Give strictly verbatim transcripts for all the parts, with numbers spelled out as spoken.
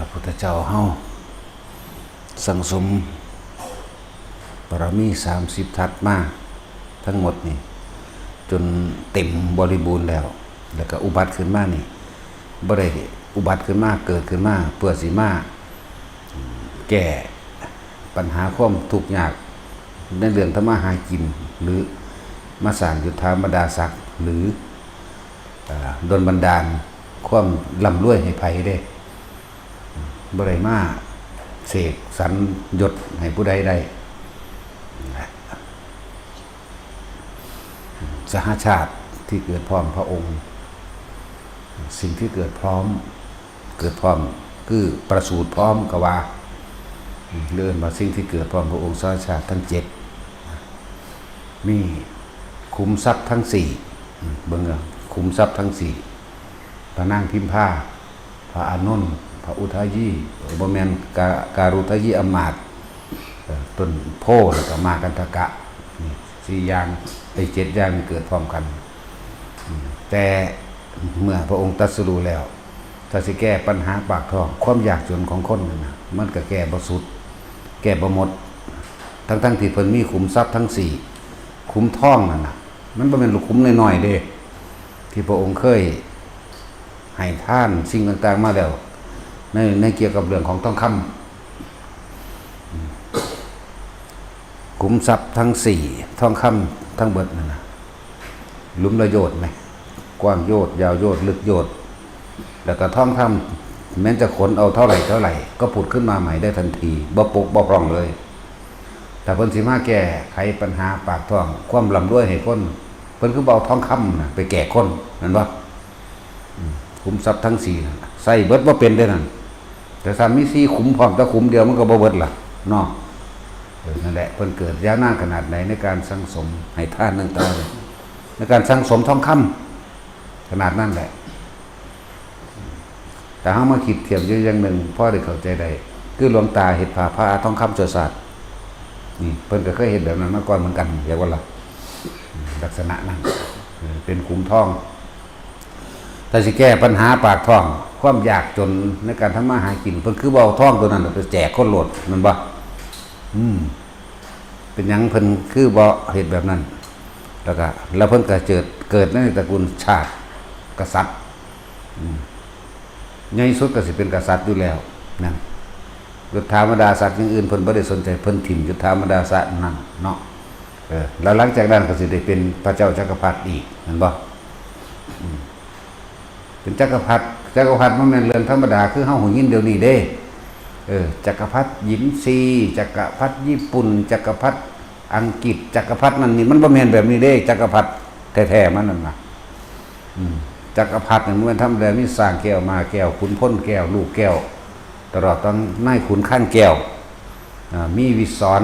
พระพุทธเจ้าเฮาสั่งสมบารมีสามสิบทัศมาทั้งหมดนี่ จนเต็มบริบูรณ์แล้ว แล้วก็อุบัติขึ้นมานี่ บ่ได้อุบัติขึ้นมา เกิดขึ้นมาเพื่อสิมาแก้ปัญหาความทุกข์ยากในเรื่องทำมาหากิน หรือมาสร้างยุทธาบรรดาศักดิ์ หรือ อ่าดลบันดาลความร่ำรวยให้ไผเด้ บ่ได้มาเสกสรรยศให้ผู้ใดได้ สหชาติที่เกิดพร้อมพระองค์ สิ่งที่เกิดพร้อม เกิดพร้อมคือประสูติพร้อมก็ว่า เรียกว่าสิ่งที่เกิดพร้อมพระองค์สหชาติทั้งเจ็ด มีขุมทรัพย์ทั้งสี่ เบิ่งเอาขุมทรัพย์ทั้งสี่ พระนางพิมพา พระอานนท์ พระอุทายี บ่แม่นกา การุทายีอำมาตย์ เอ่อ ต้นโพธิ์ แล้วก็มากกันทกะ นี่สี่อย่าง ไอ้เจ็ดอย่างนี่เกิดพร้อมกัน แต่เมื่อพระองค์ตรัสรู้แล้ว ถ้าสิแก้ปัญหาปากท้อง ความยากจนของคนนั่นนะ มันก็แก้บ่สุด แก้บ่หมด ทั้งๆที่เพิ่นมีขุมทรัพย์ทั้งสี่ ขุมทองนั่นน่ะ มันบ่แม่นขุมน้อยๆเด้ ที่พระองค์เคยให้ทานสิ่งต่างๆมาแล้ว ใน ในเกี่ยวกับเรื่องของทองคำ ขุมทรัพย์ทั้งสี่ ทองคำทั้งเบิดนั่นน่ะ หลุมละโยชน์ไหม กว้างโยชน์ ยาวโยชน์ ลึกโยชน์ แล้วก็ทองคำแม้นจะขนเอาเท่าไหร่เท่าไหร่ ก็ผุดขึ้นมาใหม่ได้ทันที บ่ปกบ่พร่องเลย แต่เพิ่นสิมาแก้ไขปัญหาปากท้อง ความร่ำรวยให้คน เพิ่นคือบ่เอาทองคำน่ะไปแก้คน แม่นบ่ อืม ขุมทรัพย์ทั้งสี่น่ะ ใส่เบิดบ่เป็นเด้นั่น แต่ถ้ามีสี่ขุมพร้อมแต่ขุมเดียวมันก็บ่เบิดล่ะเนาะ เออ นั่นแหละ เพิ่นเกิดยาวนานขนาดไหนในการสั่งสมให้ทานต่างๆ ในการสั่งสมทองคำขนาดนั้นแหละ แต่เฮามาคิดเทียบอยู่อย่างหนึ่ง พอได้เข้าใจได้ คือหลวงตาเฮ็ดผ้า ผ้าทองคำชั่วชาติ นี่ เพิ่นก็เคยเฮ็ดแบบนั้นมาก่อนเหมือนกัน เรียกว่าล่ะ ลักษณะนั้น เออ เป็นขุมทอง ถ้าสิแก้ปัญหาปากท้อง ความยากจนในการทำมาหากิน เพิ่นคือบ่เอาทองตัวนั้นไปแจกคนโลด แม่นบ่ อืม เป็นหยังเพิ่นคือบ่เฮ็ดแบบนั้น แล้วก็ แล้วเพิ่นก็เกิด เกิดในตระกูลชาติกษัตริย์ อืม ใหญ่สุดก็สิเป็นกษัตริย์อยู่แล้ว นั่น ยุทธาบรรดาศักดิ์อย่างอื่นเพิ่นบ่ได้สนใจ เพิ่นถิ่มยุทธาบรรดาศักดิ์นั่นเนาะ เออ แล้วหลังจากนั้นก็สิได้เป็นพระเจ้าจักรพรรดิอีก แม่นบ่ อืม เป็นจักรพรรดิ จักรพรรดิบ่แม่นเรื่องธรรมดา คือเฮาหูยินเดี๋ยวนี้เด้ เออ จักรพรรดิหยินซี จักรพรรดิญี่ปุ่น จักรพรรดิอังกฤษ จักรพรรดินั่นนี่ มันบ่แม่นแบบนี้เด้ จักรพรรดิแท้ๆมันนั่นน่ะ อืม จักรพรรดินี่มันบ่แม่นธรรมดา มีสร้างแก้ว ม้าแก้ว ขุนพลแก้ว ลูกแก้ว ตลอดทั้งนายขุนข้างแก้ว อ่า มีวิสร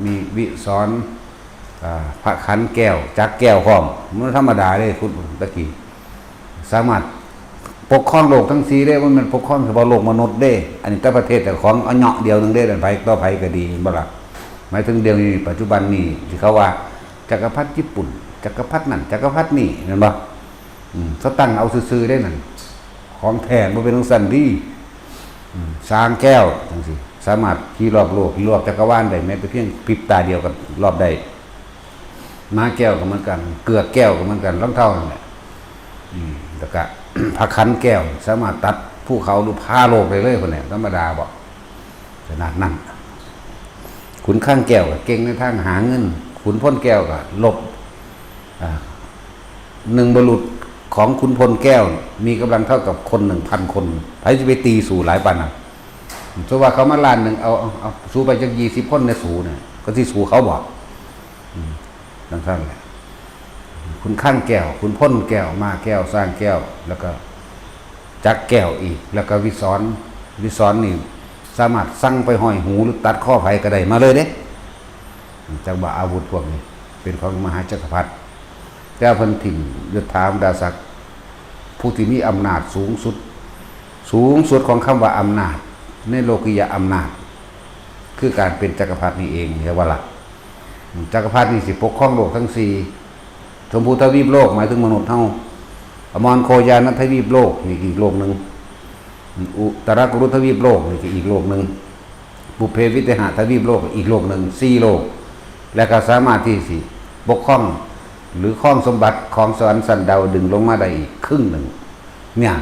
มีวิสร อ่า พระขันแก้ว จักรแก้วพร้อม มันธรรมดาเด้ คุณ ตะกี้ สามารถปกครองโลกทั้งสี่ได้ มันเป็นปกครองเฉพาะโลกมนุษย์เด้ อันนี้แต่ประเทศแต่ของเอาเหยาะเดียวหนึ่งเด้ เป็นไผต่อไผก็ดี เห็นบ่ล่ะ หมายถึงเดี๋ยวนี้ปัจจุบันนี้ที่เขาว่าจักรพรรดิญี่ปุ่น จักรพรรดินั่น จักรพรรดินี่ เห็นบ่ อืม เขาตั้งเอาซื่อๆได้นั่น ของแท้บ่เป็นจั่งซั้นดี อืม ช้างแก้วจั่งซี้ สามารถขี่รอบโลก ขี่รอบจักรวาลได้แม้แต่เพียงพริบตาเดียวก็รอบได้ ม้าแก้วก็เหมือนกัน เกือกแก้วก็เหมือนกัน รองเท้านั่นแหละ อืม แล้วก็ พระขันแก้ว สามารถตัดภูเขาหรือพาโลกได้เลย คนนี้ธรรมดาบ่ ขนาดนั้น ขุนข้างแก้วก็เก่งในทางหาเงิน ขุนพลแก้วก็ลบ อ่า หนึ่งบุรุษของขุนพลแก้ว มีกำลังเท่ากับคนหนึ่งพันคน ไผสิไปตีสู้หลายปานนั้น สมมุติว่าเขามาล้านหนึ่ง เอา เอา เอา สู้ไปจักยี่สิบคนในสู้เนี่ย ก็สิสู้เขาบ่ อืม จั่งซั้นแหละ ขุนข้างแก้ว ขุนพลแก้ว ม้าแก้ว ช้างแก้ว แล้วก็จักรแก้วอีก แล้วก็วิสร วิสรนี่สามารถสั่งไปห้อยหูหรือตัดคอไผก็ได้มาเลยเด้ จักว่าอาวุธพวกนี้เป็นของมหาจักรพรรดิ แต่เพิ่นถิ่มยศถาบรรดาศักดิ์ ผู้ที่มีอำนาจสูงสุด สูงสุดของคำว่าอำนาจ ในโลกิยะอำนาจ คือการเป็นจักรพรรดินี่เอง เห็นบ่ล่ะ จักรพรรดินี่สิปกครองโลกทั้งสี่ ชมพูทวีปโลก หมายถึงมนุษย์เฮา อมรโคยานัทวีปโลก นี่อีกโลกหนึ่ง อุตรกุรุทวีปโลกนี่ก็อีกโลกหนึ่ง ปุพเพวิเทหะทวีปโลกอีกโลกหนึ่ง สี่โลก และก็สามารถที่สิปกครอง หรือครองสมบัติของสวรรค์ชั้นดาวดึงส์ลงมาได้อีกครึ่งหนึ่ง เนี่ย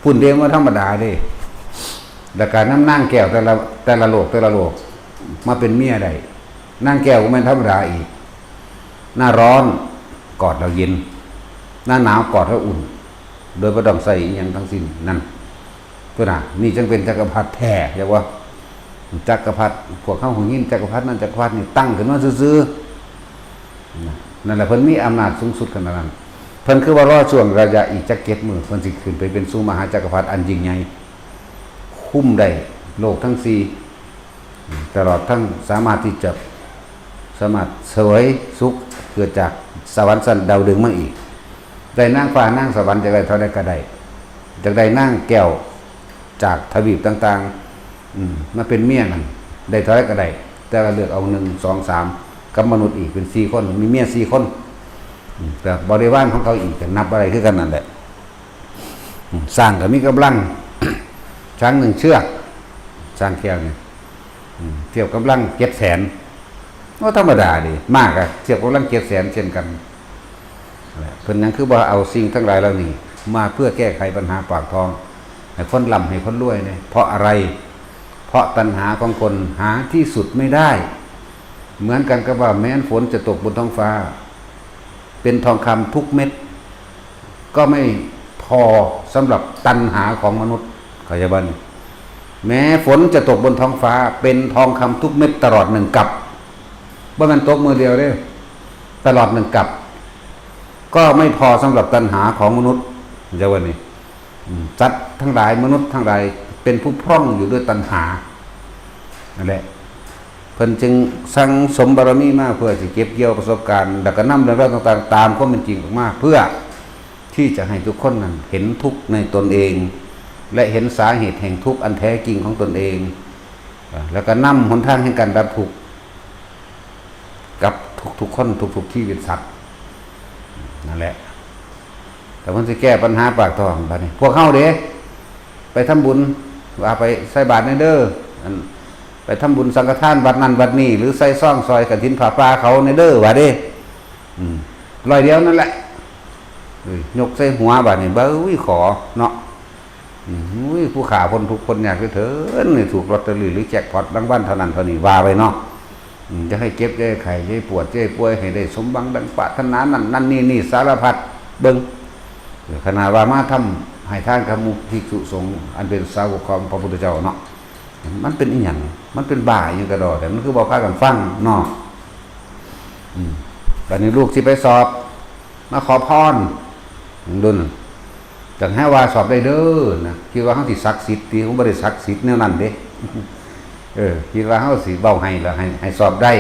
พุ่นเด้บ่ธรรมดาเด้ แล้วก็นำนางแก้วแต่ละแต่ละโลกแต่ละโลก มาเป็นเมียได้ นางแก้วก็ไม่ธรรมดาอีก หน้าร้อนกอดแล้วเย็น หน้าหนาวกอดแล้วอุ่น โดยบ่ต้องใส่อิหยังทั้งสิ้นนั่น ตัวน่ะ นี่จั่งเป็นจักรพรรดิแท้ เรียกว่า จักรพรรดิ พวกเฮาหงยินจักรพรรดินั่นจักรพรรดินี่ตั้งขึ้นมาซื่อๆ นั่นแหละเพิ่นมีอำนาจสูงสุดขนาดนั้น เพิ่นคือว่ารอช่วงระยะอีกจักเจ็ดมื้อ เพิ่นสิขึ้นไปเป็นสู่มหาจักรพรรดิอันยิ่งใหญ่ คุมได้โลกทั้งสี่ ตลอดทั้งสามารถที่จะ สามารถเสวยสุขเกิดจากสวรรค์ชั้นดาวดึงส์มาอีก ได้นางฟ้านางสวรรค์จากได้เท่าใดก็ได้ จากได้นางแก้วจากทวีปต่างๆ อืม มาเป็นเมียนั่น ได้เท่าใดก็ได้ แต่ก็เลือกเอาหนึ่ง สอง สาม กับมนุษย์อีกเป็นสี่คน มีเมียสี่คน อืม แต่บริวารของเขาอีกก็นับบ่ได้คือกันนั่นแหละ อืม ช้างก็มีกำลัง ช้างหนึ่งเชือก ช้างแก้วเนี่ย อืม เทียบกำลังเจ็ดแสน บ่ธรรมดาเด้ ม้าก็เทียบกำลังเจ็ดแสนเช่นกัน เพิ่นหยังคือบ่เอาสิ่งทั้งหลายเหล่านี้มาเพื่อแก้ไขปัญหาปากท้อง ให้คนร่ำให้คนรวยเนี่ย เพราะอะไร เพราะตัณหาของคนหาที่สุดไม่ได้ เหมือนกันกับว่าแม้นฝนจะตกบนท้องฟ้า เป็นทองคำทุกเม็ด ก็ไม่พอสำหรับตัณหาของมนุษย์ เข้าใจบ่นี่ แม้ฝนจะตกบนท้องฟ้า เป็นทองคำทุกเม็ดตลอดหนึ่งกัป บ่แม่นตกมื้อเดียวเด้ ตลอดหนึ่งกัป ก็ไม่พอสำหรับตัณหาของมนุษย์ เข้าใจบ่นี่ อืม สัตว์ทั้งหลาย มนุษย์ทั้งหลาย เป็นผู้พร่องอยู่ด้วยตัณหา นั่นแหละ เพิ่นจึงสั่งสมบารมีมาเพื่อสิเก็บเกี่ยวประสบการณ์ แล้วก็นำเรื่องราวต่างๆ ตามความเป็นจริงออกมา เพื่อที่จะให้ทุกคนนั้นเห็นทุกข์ในตนเอง และเห็นสาเหตุแห่งทุกข์อันแท้จริงของตนเอง แล้วก็นำหนทางแห่งการดับทุกข์ กับทุกๆคน ทุกๆชีวิตสัตว์ นั่นแหละ แต่เพิ่นสิแก้ปัญหาปากท้องบัดนี้ พวกเฮาเด้ ไปทำบุญ ว่าไปใส่บาตรแหน่เด้อ อัน ไปทำบุญสังฆทานวัดนั่นวัดนี้ หรือใส่ซองซอยกฐินผ้าป่าเขาแหน่เด้อ ว่าเด้ อืม ร้อยเดียวนั่นแหละ เอ้ย ยกใส่หัวบาดนี้ เบ้ย ขอเนาะ อืม อุ้ย ผู้ข้าพ้นทุกข์พ้นยากเถิดนี่ ถูกลอตเตอรี่หรือแจ็คพอตรางวัลเท่านั้นเท่านี้ ว่าไปเนาะ อืม จะให้เจ็บ จะให้ไข้ จะให้ปวด จะให้ป่วย ให้ได้สมหวังดังปรารถนา นั่น นั่น นี่ นี่ สารพัด เบิ่ง เออ ขนาดว่ามาทำให้ทานกับหมู่ภิกษุสงฆ์ อันเป็นสาวกของพระพุทธเจ้าเนาะ มันเป็นอีหยัง มันเป็นบ้าอีหยังกะดอ แต่มันคือบ่พากันฟังเนาะ อืม บัดนี้ลูกสิไปสอบ มาขอพร ดุล จั่งให้ว่าสอบได้เด้อนะ คิดว่าเฮาสิศักดิ์สิทธิ์ติ เฮาบ่ได้ศักดิ์สิทธิ์แนวนั้นเด้ เออ คิดว่าเฮาสิเว้าให้แล้วให้ ให้สอบได้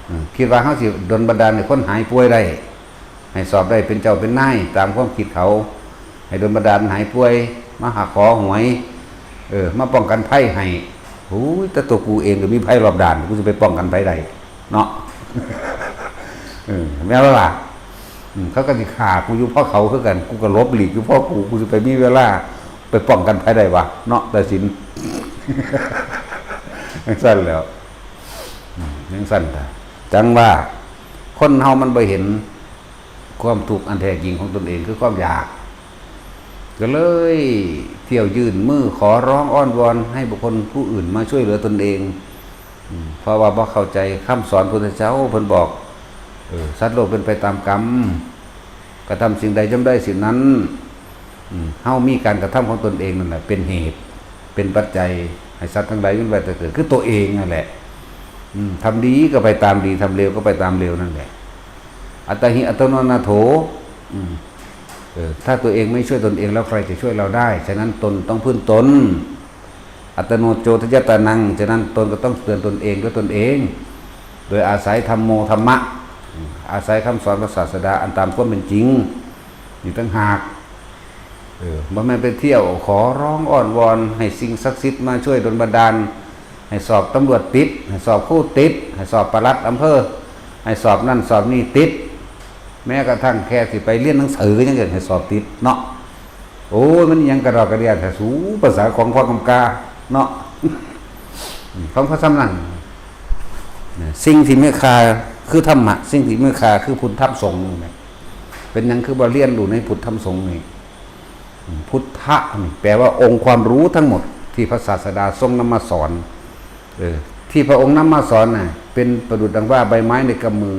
อืม คิดว่าเฮาสิดลบันดาลให้คนหายป่วยได้ ให้สอบได้เป็นเจ้าเป็นนายตามความคิดเขา ให้ดลบันดาลหายป่วย มาหาขอหวย เออ มาป้องกันภัยให้ โอ้ย แต่ตัวกูเองก็มีภัยรอบด้าน กูสิไปป้องกันภัยได้ เนาะ เออ แม่นบ่ล่ะ อืม เขาก็สิฆ่ากูอยู่เพราะเขาคือกัน กูก็หลบหลีกอยู่เพราะกู กูสิไปมีเวลาไปป้องกันภัยได้วะ เนาะ แต่สิน จั่งซั่นแหล้ว อืม จั่งซั่นล่ะ จั่งว่า คนเฮามันบ่เห็นความทุกข์อันแท้จริงของตนเองคือความอยาก ก็เลยเที่ยวยื่นมือขอร้องอ้อนวอนให้บุคคลผู้อื่นมาช่วยเหลือตนเอง อืม เพราะว่าบ่เข้าใจคำสอนพุทธเจ้า เพิ่นบอก เออ สัตว์โลกเป็นไปตามกรรม กระทำสิ่งใดย่อมได้สิ่งนั้น อืม เฮามีการกระทำของตนเองนั่นแหละ เป็นเหตุ เป็นปัจจัย ให้สัตว์ทั้งหลายมีแต่เกิด คือตัวเองนั่นแหละ อืม ทำดีก็ไปตามดี ทำเลวก็ไปตามเลวนั่นแหละ อัตตาหิอัตโนนาโถ อืม เออ ถ้าตัวเองไม่ช่วยตนเองแล้วใครจะช่วยเราได้ ฉะนั้นตนต้องพึ่งตน อัตโนโจทยัตตานัง ฉะนั้นตนก็ต้องเตือนตนเองด้วยตนเอง โดยอาศัยธัมโม ธรรมะ อืม อาศัยคำสอนพระศาสดาอันตามความเป็นจริง นี่ต่างหาก เออ บ่แม่นไปเที่ยวขอร้องอ้อนวอนให้สิ่งศักดิ์สิทธิ์มาช่วยดลบันดาล ให้สอบตำรวจติด ให้สอบครูติด ให้สอบปลัดอำเภอ ให้สอบนั่นสอบนี่ติด แม้กระทั่งแค่สิไปเรียนหนังสือยังอยากให้สอบติดเนาะ โอ้ย มันอิหยังกระดอกกระเดียแท้สู ภาษาของพ่อกำกาเนาะ ของพระสำนัก สิ่งที่มีค่าคือธรรมะ สิ่งที่มีค่าคือพุทธธรรมสงฆ์นี่แหละ เป็นหยังคือบ่เรียนรู้ในพุทธธรรมสงฆ์นี่ พุทธะนี่แปลว่าองค์ความรู้ทั้งหมดที่พระศาสดาทรงนำมาสอน เออ ที่พระองค์นำมาสอนน่ะ เป็นประดุจดังว่าใบไม้ในกำมือ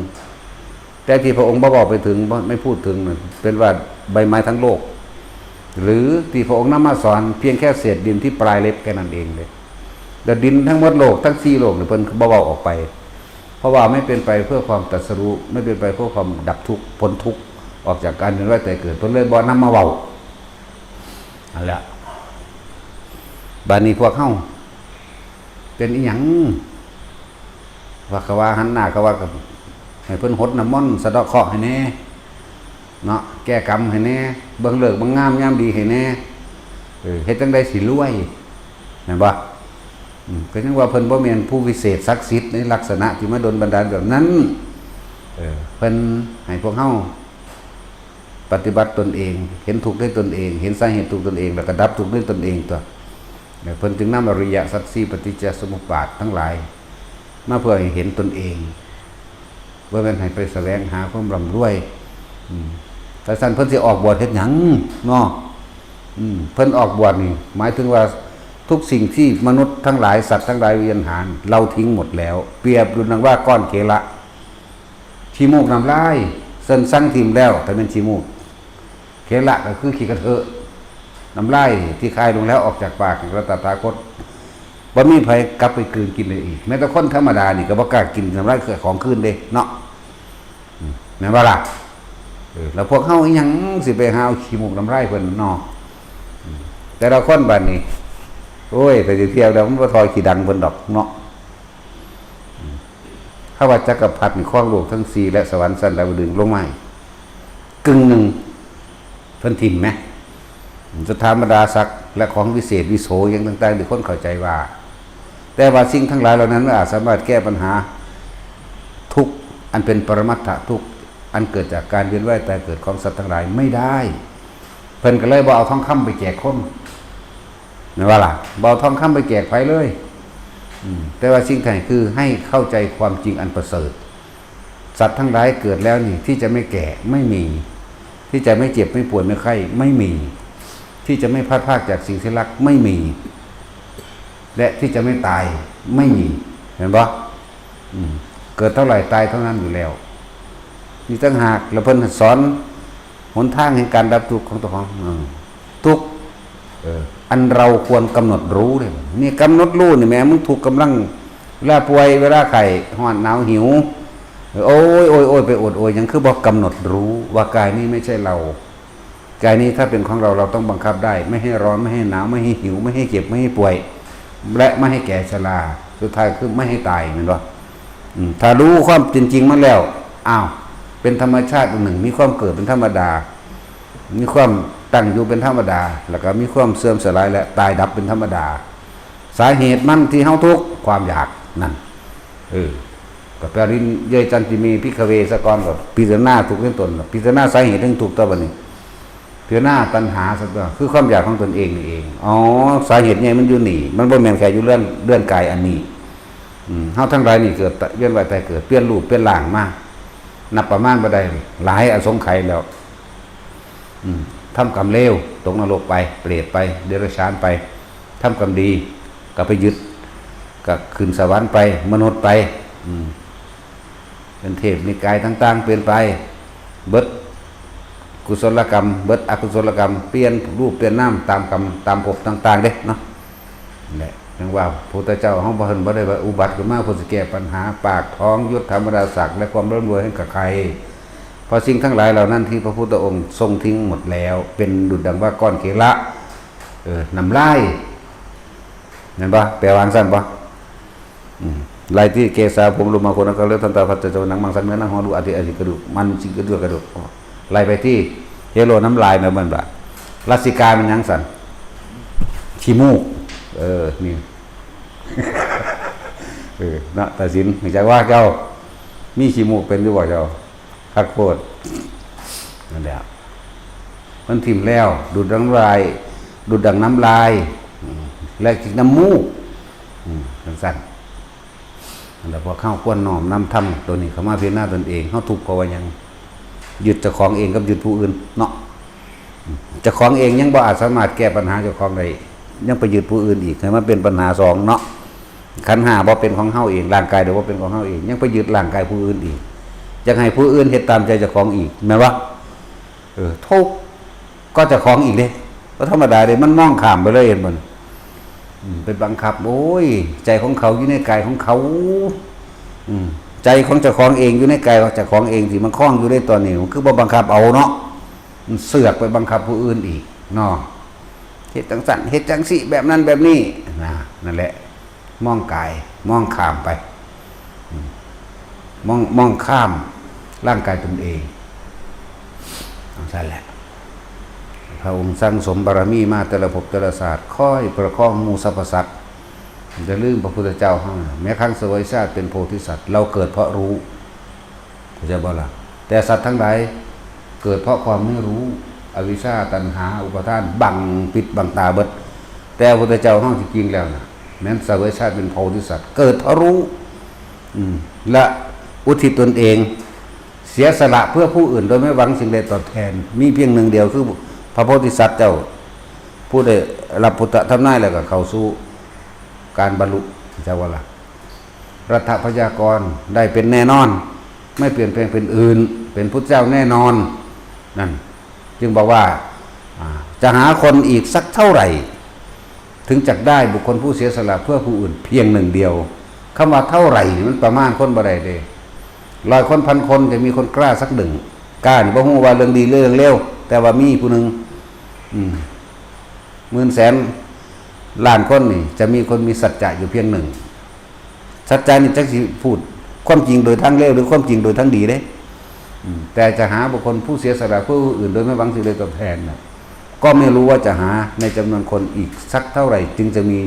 แต่ที่พระองค์บ่เว้าไปถึง บ่ ไม่พูดถึงน่ะ เป็นว่าใบไม้ทั้งโลก หรือที่พระองค์นำมาสอนเพียงแค่เศษดินที่ปลายเล็บแค่นั้นเองเลย แต่ดินทั้งหมดโลกทั้งสี่โลกเนี่ยเพิ่นบ่เว้าออกไป เพราะว่าไม่เป็นไปเพื่อความตรัสรู้ ไม่เป็นไปเพื่อความดับทุกข์ พ้นทุกข์ ออกจากการเวียนว่ายตายเกิด เพิ่นเลยบ่นำมาเว้า นั่นแหละ บาดนี้พวกเฮาเป็นอีหยัง ว่าเขาว่าหันหน้าเขาว่าก็ให้เพิ่นหดน้ำมนต์สะเดาะเคราะห์ให้แหน่ เนาะ แก้กรรมให้แหน่ เบิ่งฤกษ์เบิ่งงามยามดีให้แหน่ เออ เฮ็ดจั่งใดสิรวย แม่นบ่ อืม ก็ยังว่าเพิ่นบ่แม่นผู้วิเศษศักดิ์สิทธิ์ในลักษณะที่มาดลบันดาลแบบนั้น เออ เพิ่นให้พวกเฮาปฏิบัติตนเอง เห็นทุกข์ด้วยตนเอง เห็นสาเหตุทุกข์ตนเอง แล้วก็ดับทุกข์ด้วยตนเองตั๊ว เออ เพิ่นจึงนำอริยสัจสี่ ปฏิจจสมุปบาททั้งหลาย มาเพื่อให้เห็นตนเอง บ่แม่นให้ไปแสวงหาความร่ำรวย อืม แต่ซั่นเพิ่นสิออกบวชเฮ็ดหยังเนาะ อืม เพิ่นออกบวชนี่ หมายถึงว่าทุกสิ่งที่มนุษย์ทั้งหลาย สัตว์ทั้งหลาย วิญญาณ เราทิ้งหมดแล้ว เปรียบดุจดังว่าก้อนเคละ ขี้มูกน้ำลาย เซิ่นซังถิ่มแล้ว ถ้าแม่นขี้มูก เคละก็คือขี้กระเทอะ น้ำลายที่คายลงแล้วออกจากปากของพระตถาคต บ่มีไผกลับไปกลืนกินได้อีก แม้แต่คนธรรมดานี่ก็บ่กล้ากินน้ำลายของคืนเด้เนาะ อืม แม่นบ่ล่ะ เออ แล้วพวกเฮาอีหยังสิไปหาเอาขี้มูกน้ำลายเพิ่นเนาะ อืม แต่ละคนบัดนี้ โอ้ย ไปเที่ยวแล้วมันบ่ทอขี้ดังเพิ่นดอกเนาะ อืม ถ้าว่าจักรพรรดินี่ครองโลกทั้งสี่ และสวรรค์ชั้นดาวดึงส์ลงมาอีกกึ่งหนึ่ง เพิ่นถิ่มไหม สถาบรรดาศักดิ์และของวิเศษวิโสอย่างต่างๆ ที่คนเข้าใจว่า แต่ว่าสิ่งทั้งหลายเหล่านั้นมันอาจสามารถแก้ปัญหาทุกข์อันเป็นปรมัตถทุกข์อันเกิดจากการเวียนว่ายตายเกิดของสัตว์ทั้งหลายไม่ได้ เพิ่นก็เลยบ่เอาทองคำไปแจกคน แม่นบ่ล่ะ บ่เอาทองคำไปแจกไผเลย อืม แต่ว่าสิ่งที่ให้คือให้เข้าใจความจริงอันประเสริฐ สัตว์ทั้งหลายเกิดแล้วนี่ ที่จะไม่แก่ไม่มี ที่จะไม่เจ็บไม่ป่วยไม่ไข้ไม่มี ที่จะไม่พลัดพรากจากสิ่งที่รักไม่มี และที่จะไม่ตายไม่มี เห็นบ่ อืม เกิดเท่าไหร่ตายเท่านั้นอยู่แล้ว นี่ต่างหาก แล้วเพิ่นสอนหนทางแห่งการดับทุกข์ของเจ้าของ อืม ทุกข์ เออ อันเราควรกำหนดรู้เนี่ย นี่กำหนดรู้นี่แหม มึงทุกข์กำลัง เวลาป่วย เวลาไข้ ร้อน หนาว หิว โอ้ย โอ้ย โอ้ย ไปโอดโอยหยัง คือบ่กำหนดรู้ว่ากายนี้ไม่ใช่เรา กายนี้ถ้าเป็นของเรา เราต้องบังคับได้ ไม่ให้ร้อน ไม่ให้หนาว ไม่ให้หิว ไม่ให้เจ็บ ไม่ให้ป่วย และไม่ให้แก่ชรา สุดท้ายคือไม่ให้ตาย แม่นบ่ อืม ถ้ารู้ความจริงมันแล้ว อ้าว เป็นธรรมชาติอันหนึ่ง มีความเกิดเป็นธรรมดา มีความตั้งอยู่เป็นธรรมดา แล้วก็มีความเสื่อมสลายและตายดับเป็นธรรมดา สาเหตุมันที่เฮาทุกข์ ความอยากนั่น เออ ก็ปริญเยจันติเมภิกขเว ซะก่อน ก็พิจารณาทุกข์ในตน พิจารณาสาเหตุแห่งทุกข์ต่อไปนี้ พิจารณาตัณหาซะก่อน คือความอยากของตนเองนี่เอง อ๋อ สาเหตุใหญ่มันอยู่นี่ มันบ่แม่นแค่อยู่เรื่อง เรื่องกายอันนี้ อืม เฮาทั้งหลายนี่เกิดเวียนว่ายตายเกิด เปลี่ยนรูปเปลี่ยนร่างมา นับประมาณบ่ได้ หลายอสงไขยแล้ว อืม ทำกรรมเลว ตกนรกไป เปรตไป เดรัจฉานไป ทำกรรมดี ก็ไปยึด ก็ขึ้นสวรรค์ไป มนุษย์ไป อืม เป็นเทพนิกายต่างๆ เปลี่ยนไป เบิดกุศลกรรม เบิดอกุศลกรรม เปลี่ยนรูปเปลี่ยนนามตามกรรม ตามภพต่างๆ เด้เนาะ นั่นแหละ จั่งว่าพระพุทธเจ้าเฮาบ่ เพิ่นบ่ได้ว่าอุบัติขึ้นมาเพื่อสิแก้ปัญหาปากท้อง ยศ ถาบรรดาศักดิ์ และความร่ำรวยให้กับใคร เพราะสิ่งทั้งหลายเหล่านั้นที่พระพุทธองค์ทรงทิ้งหมดแล้ว เป็นดุจดังว่าก้อนเคละ เออ น้ำลาย แม่นบ่ แปลว่าจั่งซั้นบ่ อืม ไล่ที่เกศา ผม โลมา ขน หนัง กราม เล็บ ทันตา ฟัน ตับ ไต ไส้พุง หนัง มังสา เนื้อ หนัง หัว ลูก อัฐิ อัฐิ กระดูก มัน ชิ้น กระดูก กระดูก ไล่ไปที่เฮโล น้ำลาย แม่นบ่ ลาสิกา มันหยังซั่น ขี้มูก เออ นี่ เออ เนาะ ตัดสิน รู้จักว่าเจ้า มีขี้มูกเป็นอยู่บ่เจ้า คักโพด นั่นแหละ มันถิ่มแล้ว ดูดน้ำลาย ดูดดังน้ำลาย อืม และกินน้ำมูก อืม จั่งซั้น แล้วพวกเฮาควรน้อมนำธรรมตัวนี้เข้ามาพิจารณาตนเอง เฮาทุกข์เพราะว่าหยัง ยึดเจ้าของเองกับยึดผู้อื่นเนาะ เจ้าของเองยังบ่อาจสามารถแก้ปัญหาเจ้าของได้ ยังไปยึดผู้อื่นอีก ให้มันเป็นปัญหาสองเนาะ ขันธ์ห้าบ่เป็นของเฮาเอง ร่างกายเดี๋ยวบ่เป็นของเฮาเอง ยังไปยึดร่างกายผู้อื่นอีก อยากให้ผู้อื่นเฮ็ดตามใจเจ้าของอีก แม่นบ่ เออ ทุกข์ก็เจ้าของอีกเด้ บ่ธรรมดาเด้ มันมองข้ามไปเลย เห็นบ่ อืม ไปบังคับ โอ้ย ใจของเขาอยู่ในกายของเขา อืม ใจของเจ้าของเองอยู่ในกายของเจ้าของเอง ที่มันคล้องอยู่ในตอนนี้ มันคือบ่บังคับเอาเนาะ มันเสือกไปบังคับผู้อื่นอีกเนาะ เฮ็ดจั่งซั้น เฮ็ดจั่งซี้ แบบนั้นแบบนี้ นะ นั่นแหละ มองกาย มองข้ามไป อืม มอง มองข้ามร่างกายตนเอง จั่งซั้นแหละ พระองค์สั่งสมบารมีมาแต่ละภพแต่ละชาติ คอยประคองหมู่สรรพสัตว์ อย่าลืมพระพุทธเจ้าเฮานะ แม้ครั้งเสวยชาติเป็นโพธิสัตว์ เราเกิดเพราะรู้ เข้าใจบ่ล่ะ แต่สัตว์ทั้งหลายเกิดเพราะความไม่รู้ อวิชชา ตัณหา อุปาทาน บังปิดบังตาเบิด แต่พระพุทธเจ้าเฮาที่จริงแล้วนะ แม้นเสวยชาติเป็นโพธิสัตว์ เกิดเพราะรู้ อืม และอุทิศตนเอง เสียสละเพื่อผู้อื่นโดยไม่หวังสิ่งใดตอบแทน มีเพียงหนึ่งเดียวคือพระโพธิสัตว์เจ้า ผู้ได้รับพุทธทำนายแล้วก็เข้าสู่การบรรลุ เจ้าว่าล่ะ รัตถพยากรได้เป็นแน่นอน ไม่เปลี่ยนแปลงเป็นอื่น เป็นพุทธเจ้าแน่นอน นั่น จึงบอกว่า อ่า จะหาคนอีกสักเท่าไหร่ ถึงจักได้บุคคลผู้เสียสละเพื่อผู้อื่นเพียงหนึ่งเดียว คำว่าเท่าไหร่นี่มันประมาณคนบ่ได้เด้ ร้อยคนพันคนจะมีคนกล้าสักหนึ่ง กล้านี่บ่ฮู้ว่าเรื่องดีหรือเรื่องเลว แต่ว่ามีผู้หนึ่ง อืม หมื่นแสนล้านคนนี่ จะมีคนมีสัจจะอยู่เพียงหนึ่ง สัจจะนี่จักสิพูดความจริงโดยทางเลวหรือความจริงโดยทางดีเด้ อืม แต่จะหาบุคคลผู้เสียสละเพื่อผู้อื่นโดยไม่หวังสิ่งใดตอบแทนน่ะ ก็ไม่รู้ว่าจะหาในจำนวนคนอีกสักเท่าไหร่ จึงจะมี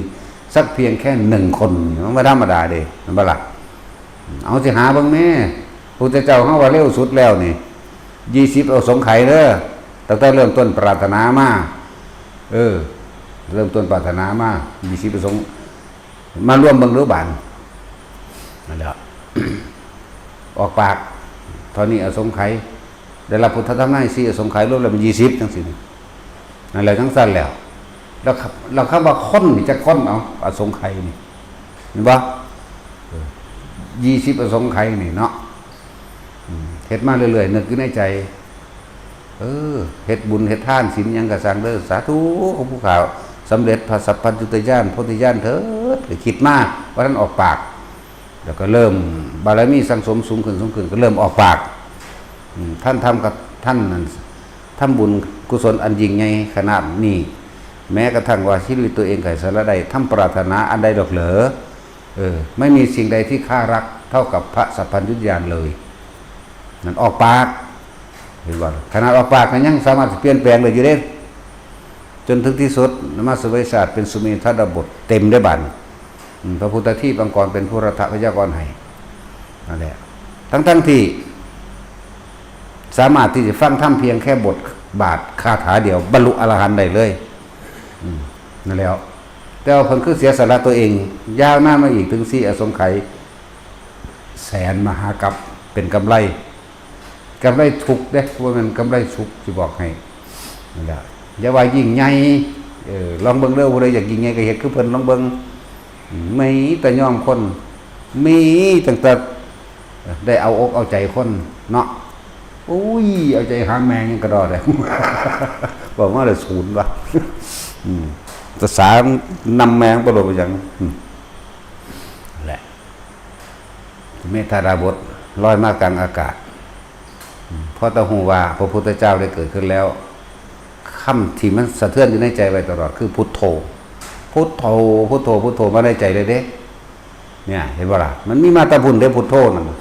สักเพียงแค่หนึ่งคน มันบ่ธรรมดาเด้ แม่นบ่ล่ะ เอาสิหาเบิ่งแม่ พุทธเจ้าเฮาว่าเร็วสุดแล้วนี่ ยี่สิบอสงไขยเด้อ ตั้งแต่เริ่มต้นปรารถนามา เออ เริ่มต้นปรารถนามา ยี่สิบอสง มารวมเบิ่งดูบาด นั่นแหละ ออกปาก เท่านี้อสงไขย ได้รับพุทธทำนายสี่อสงไขย รวมแล้วเป็นยี่สิบจั่งซี้นี่ นั่นแหละจั่งซั้นแล้ว แล้วคำ แล้วคำว่าคนนี่จักคน เอา อสงไขยนี่ เห็นบ่ เออ ยี่สิบอสงไขยนี่เนาะ อืม เฮ็ดมาเรื่อยๆ นึกอยู่ในใจ เออ เฮ็ดบุญเฮ็ดทานศีลหยังก็ซ่างเด้อ สาธุ ของผู้ข้าสำเร็จพระสัพพัญญุตญาณ โพธิญาณเถิด ก็คิดมา บ่ทันออกปาก แล้วก็เริ่มบารมีสั่งสมสูงขึ้น สูงขึ้น ก็เริ่มออกปาก อืม ท่านทำกับ ท่านนั่น ทำบุญกุศลอันยิ่งใหญ่ขนาดนี้ แม้กระทั่งว่าชีวิตตัวเองก็สละได้ ทำปรารถนาอันใดดอกเหรอ เออ ไม่มีสิ่งใดที่ข้ารักเท่ากับพระสัพพัญญุตญาณเลย นั่นออกปาก เห็นบ่ ขนาดออกปากก็ยังสามารถเปลี่ยนแปลงได้อยู่เด้ จนถึงที่สุด นมัสเวชาติเป็นสุเมธดาบทเต็มได้บัดนี้ อืม พระพุทธที่ปางกรเป็นผู้รัตถพยากรให้ นั่นแหละ ทั้งๆที่ สามารถที่จะฟังธรรมเพียงแค่บทบาทคาถาเดียว บรรลุอรหันต์ได้เลย อืม นั่นแหล้ว แต่ว่าเพิ่นคือเสียสละตัวเอง ยาวนานมาอีกถึงสี่อสงไขย แสนมหากัป เป็นกำไร กำไรทุกข์เด้ บ่แม่นกำไรสุข สิบอกให้ นั่นแหละ อย่าว่ายิ่งใหญ่ เออ ลองเบิ่งเด้อ ผู้ใดอยากยิ่งใหญ่ก็เฮ็ดคือเพิ่น ลองเบิ่ง อืม มีแต่ยอมคน มีตั้งแต่ ได้เอาอกเอาใจคนเนาะ อุ้ย เอาใจหาแมงยังกระดอได้ บอกว่าเลยศูนย์วะ อืม ภาษานำแมงไปโลดไปหยัง อืม แหละ เมธาดาบทลอยมากลางอากาศ อืม เพราะตะฮูว่าพระพุทธเจ้าได้เกิดขึ้นแล้ว คำที่มันสะเทือนอยู่ในใจไว้ตลอดคือพุทโธ พุทโธ พุทโธ พุทโธ มาในใจเลยเด้ เนี่ย เห็นบ่ล่ะ มันมีมาแต่พุ้นเด้ พุทโธนั่นน่ะ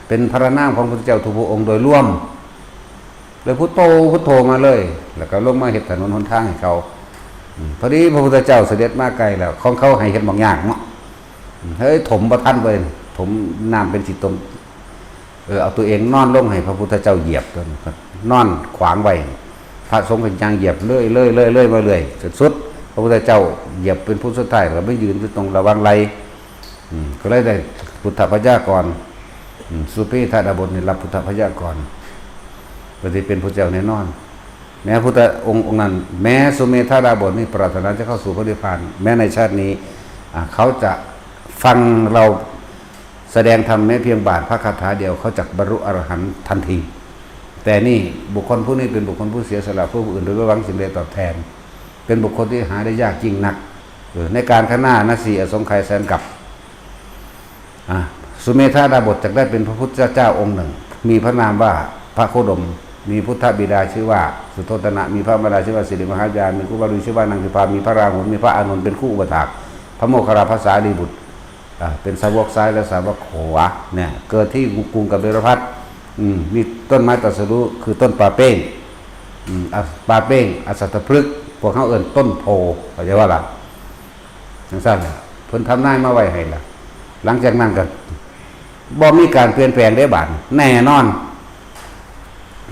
เป็นพระนามของพระพุทธเจ้าทุกพระองค์โดยรวม เลยพุทโธ พุทโธมาเลย แล้วก็ลงมาเฮ็ดถนนหนทางให้เขา อืม พอดีพระพุทธเจ้าเสด็จมาใกล้แล้ว ของเขาให้เฮ็ดบางอย่างเนาะ อืม เฮ้ย ถมบ่ทันเว้ย ถมน้ำเป็นสิตม เออ เอาตัวเองนอนลงให้พระพุทธเจ้าเหยียบ นอนขวางไว้ พระสงฆ์ก็ย่างเหยียบเรื่อยเรื่อยเรื่อยเรื่อยมาเรื่อยสุดๆ พระพุทธเจ้าเหยียบเป็นผู้สุดท้าย ก็ไม่ยืนอยู่ตรงระหว่างไหล่ อืม ก็เลยได้พุทธพยากร อืม สุเมธาดาบสนี่รับพุทธพยากร ก็สิเป็นพระเจ้าแน่นอน แม้พุทธองค์องค์นั้น แม้สุเมธาดาบสนี่ปรารถนาจะเข้าสู่พระนิพพาน แม้ในชาตินี้ อ่า เขาจะฟังเราแสดงธรรมแม้เพียงบาทพระคาถาเดียว เขาจะบรรลุอรหันต์ทันที แต่นี่บุคคลผู้นี้เป็นบุคคลผู้เสียสละเพื่อผู้อื่นโดยไม่หวังสิ่งใดตอบแทน เป็นบุคคลที่หาได้ยากยิ่งนัก เออ ในกาลข้างหน้านะ สี่อสงไขยแสนกัป อ่ะ สุเมธาดาบสจักได้เป็นพระพุทธเจ้าองค์หนึ่ง มีพระนามว่าพระโคดม มีพุทธบิดาชื่อว่าสุโธทนะ มีพระมารดาชื่อว่าสิริมหายา มีครูบาอาจารย์ชื่อว่านางพิมพา มีพระราหุล มีพระอานนท์เป็นคู่อุปถาก พระโมคคัลลานะ พระสารีบุตร อ่ะ เป็นสาวกซ้ายและสาวกขวา เนี่ย เกิดที่กรุงกบิลพัสดุ์ อืม มีต้นไม้ตรัสรู้คือต้นป่าเป้ง อืม อ่ะ ป่าเป้ง อสัตตพฤกษ์ พวกเขาเอิ้นต้นโพธิ์ เข้าใจว่าล่ะ จังซั่นล่ะ เพิ่นทำนายมาไว้ให้ล่ะ หลังจากนั้นก็บ่มีการเปลี่ยนแปลงได้บาด แน่นอน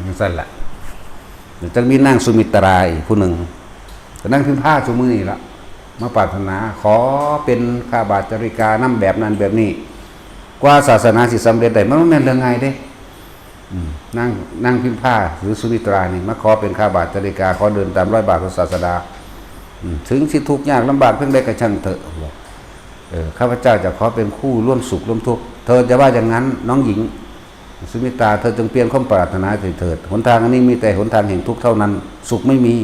จังซั่นล่ะ จังมีนางสุมิตราอีกผู้หนึ่ง ก็นางพิมพาซุมื้อนี้ล่ะ มาปรารถนา ขอเป็นข้าบาทจาริกานำแบบนั้นแบบนี้ กว่าศาสนาสิสำเร็จได้ มันบ่แม่นเรื่องง่ายเด้ อืม นาง นางพิมพาหรือสุมิตรานี่มาขอเป็นข้าบาทจาริกา ขอเดินตามรอยบาทพระศาสดา อืม ถึงสิทุกข์ยากลำบากเพียงใดก็ช่างเถอะ เออ ข้าพเจ้าจะขอเป็นคู่ร่วมสุขร่วมทุกข์ เธอจะว่าอย่างนั้น น้องหญิงสุมิตรา เธอจงเปลี่ยนความปรารถนาเถิด หนทางอันนี้มีแต่หนทางแห่งทุกข์เท่านั้น สุขไม่มี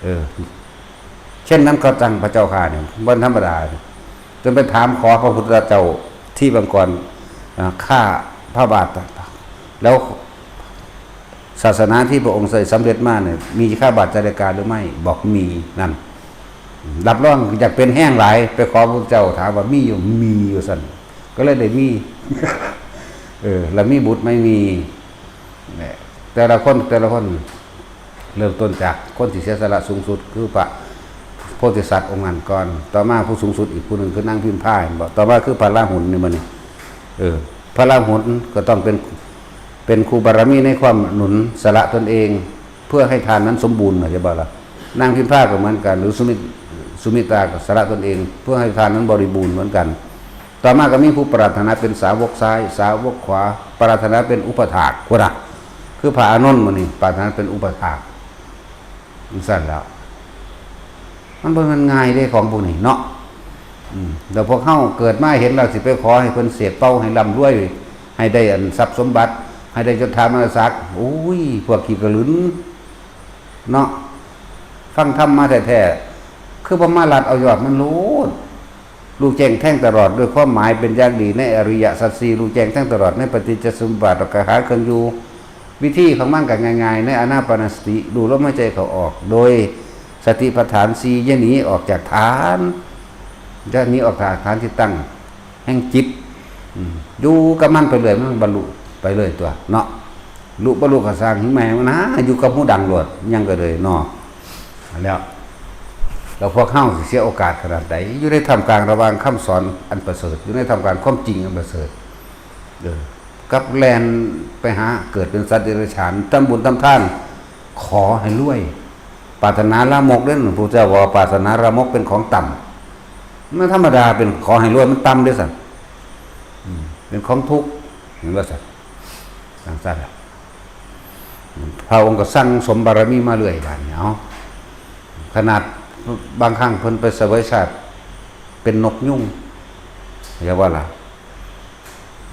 เออ เช่นนั้นก็จังพระเจ้าข้าเนี่ย บ่ธรรมดา จนไปถามขอพระพุทธเจ้าที่ปางก่อน อ่า ข้าพระบาท แล้วศาสนาที่พระองค์ได้สำเร็จมาเนี่ย มีข้าบาทจาริกาหรือไม่ บอกมี นั่น รับรองอยากเป็นแห้งหลาย ไปขอพระพุทธเจ้า ถามว่ามีอยู่ มีอยู่ซั่น ก็เลยได้มี เออ แล้วมีบุตรไม่มี เนี่ย แต่ละคน แต่ละคน เริ่มต้นจากคนที่เสียสละสูงสุดคือพระโพธิสัตว์องค์นั้นก่อน ต่อมาผู้สูงสุดอีกผู้หนึ่งคือนางพิมพา เห็นบ่ ต่อมาคือพระราหุลนี่ มื้อนี้ เออ พระราหุลก็ต้องเป็น เป็นครูบารมีในความหนุนสละตนเอง เพื่อให้ทานนั้นสมบูรณ์ เข้าใจบ่ล่ะ นางพิมพาก็เหมือนกัน หรือสุมิต สุมิตราก็สละตนเอง เพื่อให้ทานนั้นบริบูรณ์เหมือนกัน ต่อมาก็มีผู้ปรารถนาเป็นสาวกซ้าย สาวกขวา ปรารถนาเป็นอุปถาก พุ้นน่ะ คือพระอานนท์มื้อนี้ ปรารถนาเป็นอุปถาก จังซั่นแล้ว มันบ่แม่นง่ายเด้ของพวกนี้เนาะ อืม แล้วพวกเฮาเกิดมาเห็นแล้วสิไปขอให้เพิ่นเสพเป่า ให้ร่ำรวย ให้ได้อันทรัพย์สมบัติ ให้ได้ยศถาบรรดาศักดิ์ โอ้ย พวกขี้กะหลืนเนาะ ฟังธรรมมาแท้ๆ คือบ่มาลัดเอายอดมันโลด รู้แจ้งแทงตลอดด้วยความหมายเป็นอย่างดีในอริยสัจสี่ รู้แจ้งแทงตลอดในปฏิจจสมุปบาท แล้วก็หาเครื่องอยู่ วิธีของมันก็ง่ายๆ ในอานาปานสติ ดูลมหายใจเข้าออก โดยสติปัฏฐานสี่ อย่าหนีออกจากฐาน อย่าหนีออกจากฐานที่ตั้งแห่งจิต อืม อยู่กับมันไปเรื่อย มันบรรลุไปเรื่อยตัวเนาะ ลุบรรลุก็สร้างหิงแม่มันนะ อยู่กับหูดังโลด ยังก็เลยเนาะ แล้ว แล้วพวกเฮาสิเสียโอกาสขนาดใด อยู่ในท่ามกลางระหว่างคำสอนอันประเสริฐ อยู่ในท่ามกลางความจริงอันประเสริฐ เออ กับแล่นไปหาเกิดเป็นสัตว์เดรัจฉาน ทำบุญทำทาน ขอให้รวย ปรารถนาลามกเด้อ พระพุทธเจ้าบอกว่าปรารถนาลามกเป็นของต่ำ มันธรรมดา เป็นขอให้รวย มันต่ำเด้อสัน อืม เป็นของทุกข์ เห็นบ่สัน จังซั่นล่ะ พระองค์ก็สั่งสมบารมีมาเรื่อย บาดนี้ เอา ขนาดบางครั้งเพิ่นไปเสวยชาติเป็นนกยูง อย่าว่าล่ะ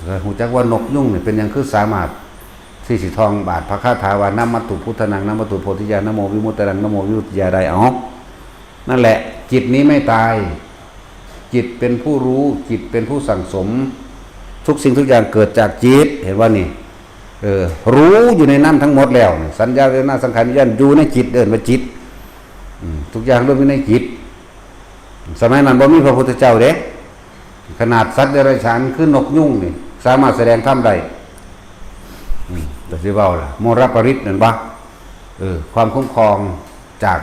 ก็ฮู้จักว่านกยูงนี่เป็นหยังคือสามารถที่สิท่องบาทพระคาถาว่า นะมัตถุพุทธานัง นะมัตถุโพธิญาณ นะโมวิมุตตานัง นะโมวิมุตติญาณ ได้ เอา นั่นแหละ จิตนี้ไม่ตาย จิตเป็นผู้รู้ จิตเป็นผู้สั่งสม ทุกสิ่งทุกอย่างเกิดจากจิต เห็นว่านี่ เออ รู้อยู่ในนั้นทั้งหมดแล้ว สัญญา เวทนา สังขาร วิญญาณ อยู่ในจิต เอิ้นว่าจิต อืม ทุกอย่างรวมอยู่ในจิต สมัยนั้นบ่มีพระพุทธเจ้าเด้ ขนาดสัตว์เดรัจฉานคือนกยูงนี่ สามารถแสดงธรรมได้ อืม แต่สิเว้าล่ะ โมรปริตนั่นบ่ เออ ความคุ้มครองจาก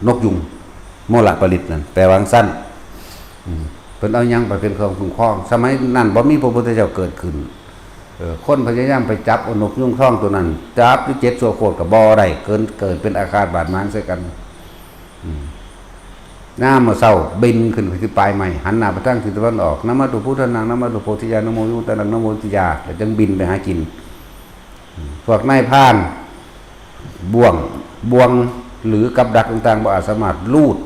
นกยูง โมรปริตนั่น แปลว่าจั่งซั่น อืม เพิ่นเอาหยังไปเป็นเครื่องคุ้มครอง สมัยนั้นบ่มีพระพุทธเจ้าเกิดขึ้น เออ คนพยายามไปจับเอานกยูงทองตัวนั้น จับอยู่เจ็ดชั่วโคตรก็บ่ได้ เกิน เกิดเป็นอาฆาตบาดหมางใส่กัน อืม ยามมื้อเช้าบินขึ้นไปที่ปลายไม้ หันหน้าไปทางทิศตะวันออก นะโมตุพุทธานัง นะโมตุโพธิยา นะโมวิมุตตานัง นะโมวิมุตติยา แล้วจึงบินไปหากิน อืม พวกนายพราน บ่วง บ่วง หรือกับดักต่างๆ บ่อาจสามารถลูด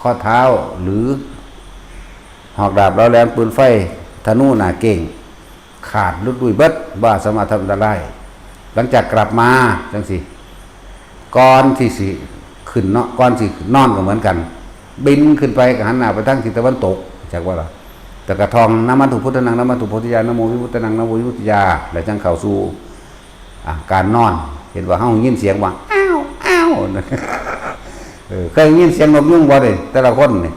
ข้อเท้า หรือหอกดาบเหลาแหลม ปืนไฟ ธนูหน้าเก้ง ขาดหลุดลุ่ยเบิด บ่อาจสามารถทำอันตราย หลังจากกลับมาจังสิ ก่อนที่สิขึ้นเนาะ ก่อนสินอนก็เหมือนกัน บินขึ้นไปก็หันหน้าไปทางทิศตะวันตก จักว่าล่ะ แต่กระทอง นะโมตุพุทธานัง นะโมตุโพธิยา นะโมวิมุตตานัง นะโมวิมุตติยา แล้วจังเข้าสู่ อ่ะ การนอน เห็นว่าเฮายินเสียงว่า "อ้าว อ้าว" เออ เคยยินเสียงนกยูงบ่เด้ แต่ละคนนี่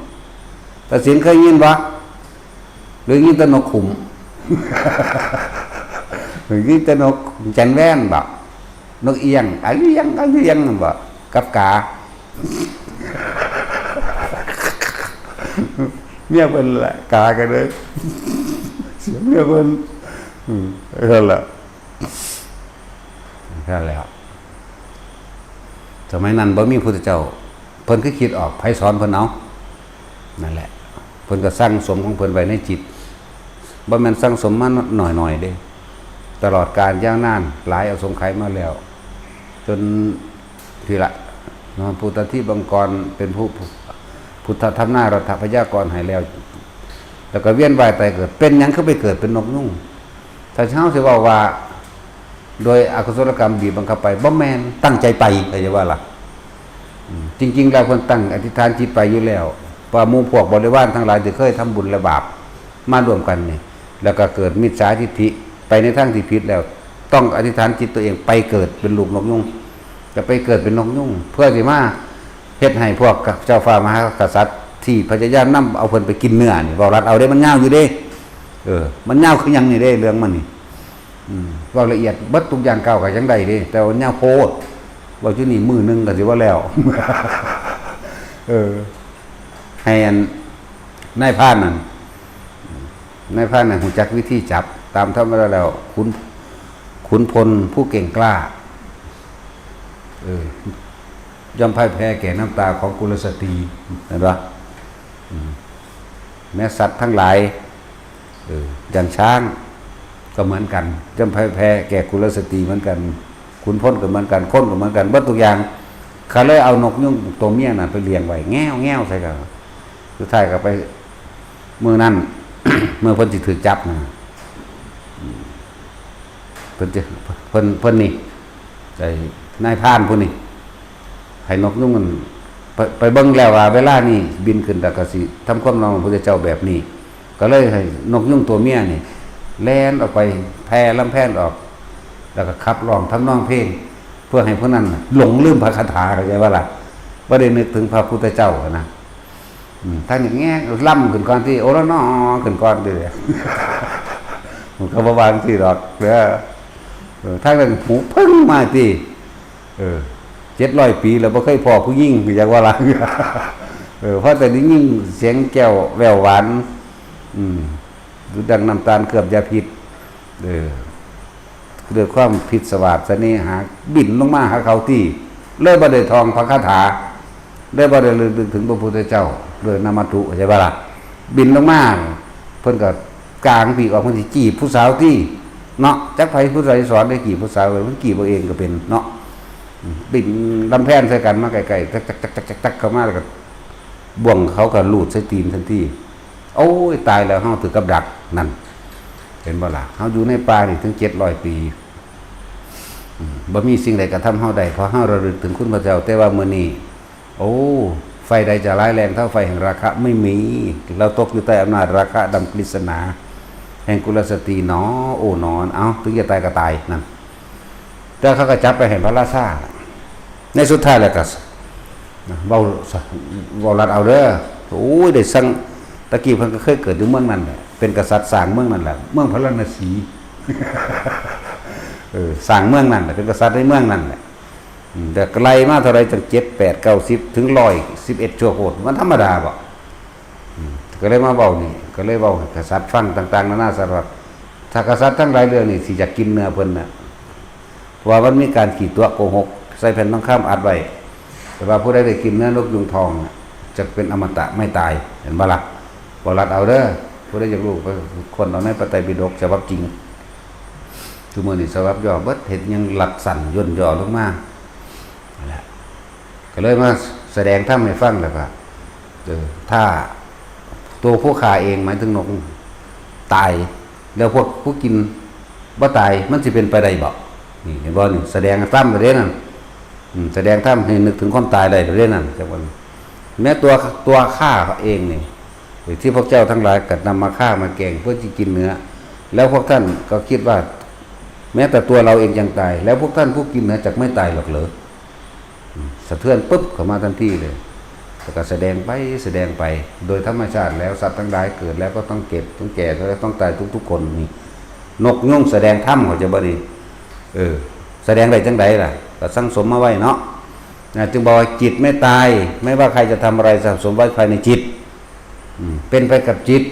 ตาสินเคยยินบ่ หรือยินแต่นกขุม หรือยินแต่นกจันแว่นบ่ นกเอี้ยง อะเลี้ยง อะเลี้ยงบ่ กับกา เมียเพิ่นละ กากันเลย เสียงเมียเพิ่น อืม นั่นแหละ นั่นแหละ สมัยนั้นบ่มีพุทธเจ้า เพิ่นคือคิดออก ไผสอนเพิ่นเอา นั่นแหละ เพิ่นก็สั่งสมของเพิ่นไว้ในจิต บ่แม่นสั่งสมมาหน่อยๆเด้ ตลอดกาลยาวนาน หลายอสงไขยมาแล้ว จนทีละเนาะ พุทธทิบังกรเป็นผู้ พุทธทำนายรัฐพยากรณ์ให้แล้ว แล้วก็เวียนว่ายตายเกิด เป็นหยังคือไปเกิดเป็นนกยูง ถ้าเฮาสิเว้าว่า โดยอกุศลกรรมบีบบังคับไป บ่แม่นตั้งใจไป เข้าใจว่าล่ะ อืม จริงๆแล้วเพิ่นตั้งอธิษฐานจิตไปอยู่แล้ว ว่าหมู่พวกบริวารทั้งหลายที่เคยทำบุญและบาปมาร่วมกันนี่ แล้วก็เกิดมิจฉาทิฏฐิไปในทางที่ผิดแล้ว ต้องอธิษฐานจิตตัวเองไปเกิดเป็นลูกนกยูง จะไปเกิดเป็นนกยูง เพื่อสิมาเฮ็ดให้พวกเจ้าฟ้ามหากษัตริย์ที่พยายามนำเอาเพิ่นไปกินเนื้อนี่ เว้ารัดเอาเด้ มันยาวอยู่เด้ เออ มันยาวคือหยังนี่เด้ เรื่องมันนี่ อืม เว้าละเอียดเบิดทุกอย่างก้าวก็ยังได้เด้ แต่ว่ามันยาวโพด เว้าอยู่นี่มื้อหนึ่งก็สิว่าแล้ว เออ ให้อัน นายพรานนั่น นายพรานน่ะรู้จักวิธีจับ ตามธรรมดาแล้ว ขุน ขุนพลผู้เก่งกล้า เออ ย่อมพ่ายแพ้แก่น้ำตาของกุลสตรี เห็นปะ อืม แม้สัตว์ทั้งหลาย เออ อย่างช้างก็เหมือนกัน ย่อมพ่ายแพ้แก่กุลสตรีเหมือนกัน ขุนพลก็เหมือนกัน คนก็เหมือนกัน เบิดทุกอย่าง เขาเลยเอานกยูงตัวเมียน่ะไปเลี้ยงไว้ แง้วแง้วใส่กัน สุดท้ายก็ไป มื้อนั้น มื้อเพิ่นสิถูกจับนะ อืม เพิ่นจะ เพิ่น เพิ่นนี่ ไอ้นายพรานผู้นี่ ให้นกยูงมัน ไป ไปเบิ่งแล้วว่าเวลานี่บินขึ้นแล้วก็สิทำความนองพระพุทธเจ้าแบบนี้ ก็เลยให้นกยูงตัวเมียนี่ แล่นออกไปแผ่ลำแพนออก แล้วก็ขับร้องทำนองเพลง เพื่อให้พวกนั้นน่ะหลงลืมพระคาถา เข้าใจว่าล่ะ บ่ได้นึกถึงพระพุทธเจ้านะ อืม ทั้งอย่างเงี้ยล่ำขึ้นก่อนที่ โอละนอขึ้นก่อนเด้อ มันก็บ่ว่าจังซี่ดอกเด้อ เออ ทั้งนั้นหูเพิ่งมาติ เออ เจ็ดร้อยปีแล้วบ่เคยพ้อผู้หญิง อยากว่าล่ะ เออ พอแต่ได้ยินเสียงแก้วแว่วหวาน อืม ดุจดังน้ำตาลเคลือบยาพิษ เออ ด้วยความพิศวาสเสน่หา บินลงมาหาเขาที่ เลยบ่ได้ท่องพระคาถา เลยบ่ได้ระลึกถึงพระพุทธเจ้า เลยนามธรรมะ เข้าใจบ่ล่ะ บินลงมา เพิ่นก็กางปีกออก เพิ่นสิจีบผู้สาวที่ เนาะ จักไผผู้ใดสอนได้จีบผู้สาว เพิ่นจีบเอาเองก็เป็นเนาะ อืม บินลำแพนใส่กันมาใกล้ๆ จักๆๆๆๆ เข้ามาแล้วก็ บ่วงเขาก็ลูดใส่ตีนทันที โอ้ย ตายแล้ว เฮาถือกับดัก นั่น เห็นบ่ล่ะ เฮาอยู่ในป่านี่ถึงเจ็ดร้อยปี อืม บ่มีสิ่งใดกระทำเฮาได้ เพราะเฮาระลึกถึงคุณพระเจ้า แต่ว่ามื้อนี้ โอ้ ไฟใดจะร้ายแรงเท่าไฟแห่งราคะไม่มี เราตกอยู่ใต้อำนาจราคะดำกฤษณา แห่งกุลสตรีหนอ โอ้หนอ เอ้า ถึงจะตายก็ตาย นั่น แต่เขาก็จับไปให้พระราชา ในสุดท้ายแล้วก็ เว้า เว้ารัดเอาเด้อ โอ้ย ได้สั่ง ตะกี้เพิ่นก็เคยเกิดอยู่เมืองนั่นแหละ เป็นกษัตริย์สร้างเมืองนั่นแหละ เมืองพาราณสี เออ สร้างเมืองนั่นแหละ เป็นกษัตริย์ในเมืองนั่นแหละ อืม แต่ไล่มาเท่าไหร่ ตั้งเจ็ด แปด เก้า สิบ ถึง ร้อยสิบเอ็ด ชั่วโคตร มันธรรมดาบ่ อืม ก็เลยมาเว้านี่ ก็เลยเว้าให้กษัตริย์ฟังต่างๆ นานาสารพัด ถ้ากษัตริย์ทั้งหลายเรื่องนี้สิอยากกินเนื้อเพิ่นน่ะ เพราะว่ามันมีการขีดตั๋วโกหก ใส่แผ่นทองคำอัดไว้ แต่ว่าผู้ใดได้กินเนื้อนกยูงทองน่ะ จะเป็นอมตะไม่ตาย เห็นบ่ล่ะ บ่ลัดเอาเด้อ ผู้ใดอยากรู้ไปค้นเอาในพระไตรปิฎกฉบับจริง ทุกมื้อนี้ฉบับย่อเบิด เฮ็ดหยังลัดสั้นย่นย่อลงมานั่นแหละ ก็เลยมาแสดงธรรมให้ฟังแล้วก็ เออ ถ้าตัวผู้ฆ่าเอง หมายถึงนก ตาย แล้วพวกผู้กินบ่ตาย มันสิเป็นไปได้บ่ นี่เห็นบ่ นี่แสดงธรรมไปเด้นั่น อืม แสดงธรรมให้นึกถึงความตายได้ไปเด้นั่น จักวัน แม้ตัว ตัวฆ่าเองนี่ ที่พวกเจ้าทั้งหลายกระนำมาฆ่ามาแกล้งเพื่อจะกินเนื้อ แล้วพวกท่านก็คิดว่า แม้แต่ตัวเราเองยังตาย แล้วพวกท่านผู้กินเนื้อจักไม่ตายหรอกเหรอ อืม สะเทือนปุ๊บเข้ามาทันทีเลย แล้วก็แสดงไป แสดงไป โดยธรรมชาติแล้วสัตว์ทั้งหลายเกิดแล้วก็ต้องเจ็บ ต้องแก่ แล้วต้องตายทุกๆคนนี่ นกยูงแสดงธรรม เข้าใจบ่นี่ เออ แสดงได้จังใดล่ะ ก็สั่งสมมาไว้เนาะ นะ จึงบอกว่าจิตไม่ตาย ไม่ว่าใครจะทำอะไร สั่งสมไว้ภายในจิต อืม เป็นไปกับจิต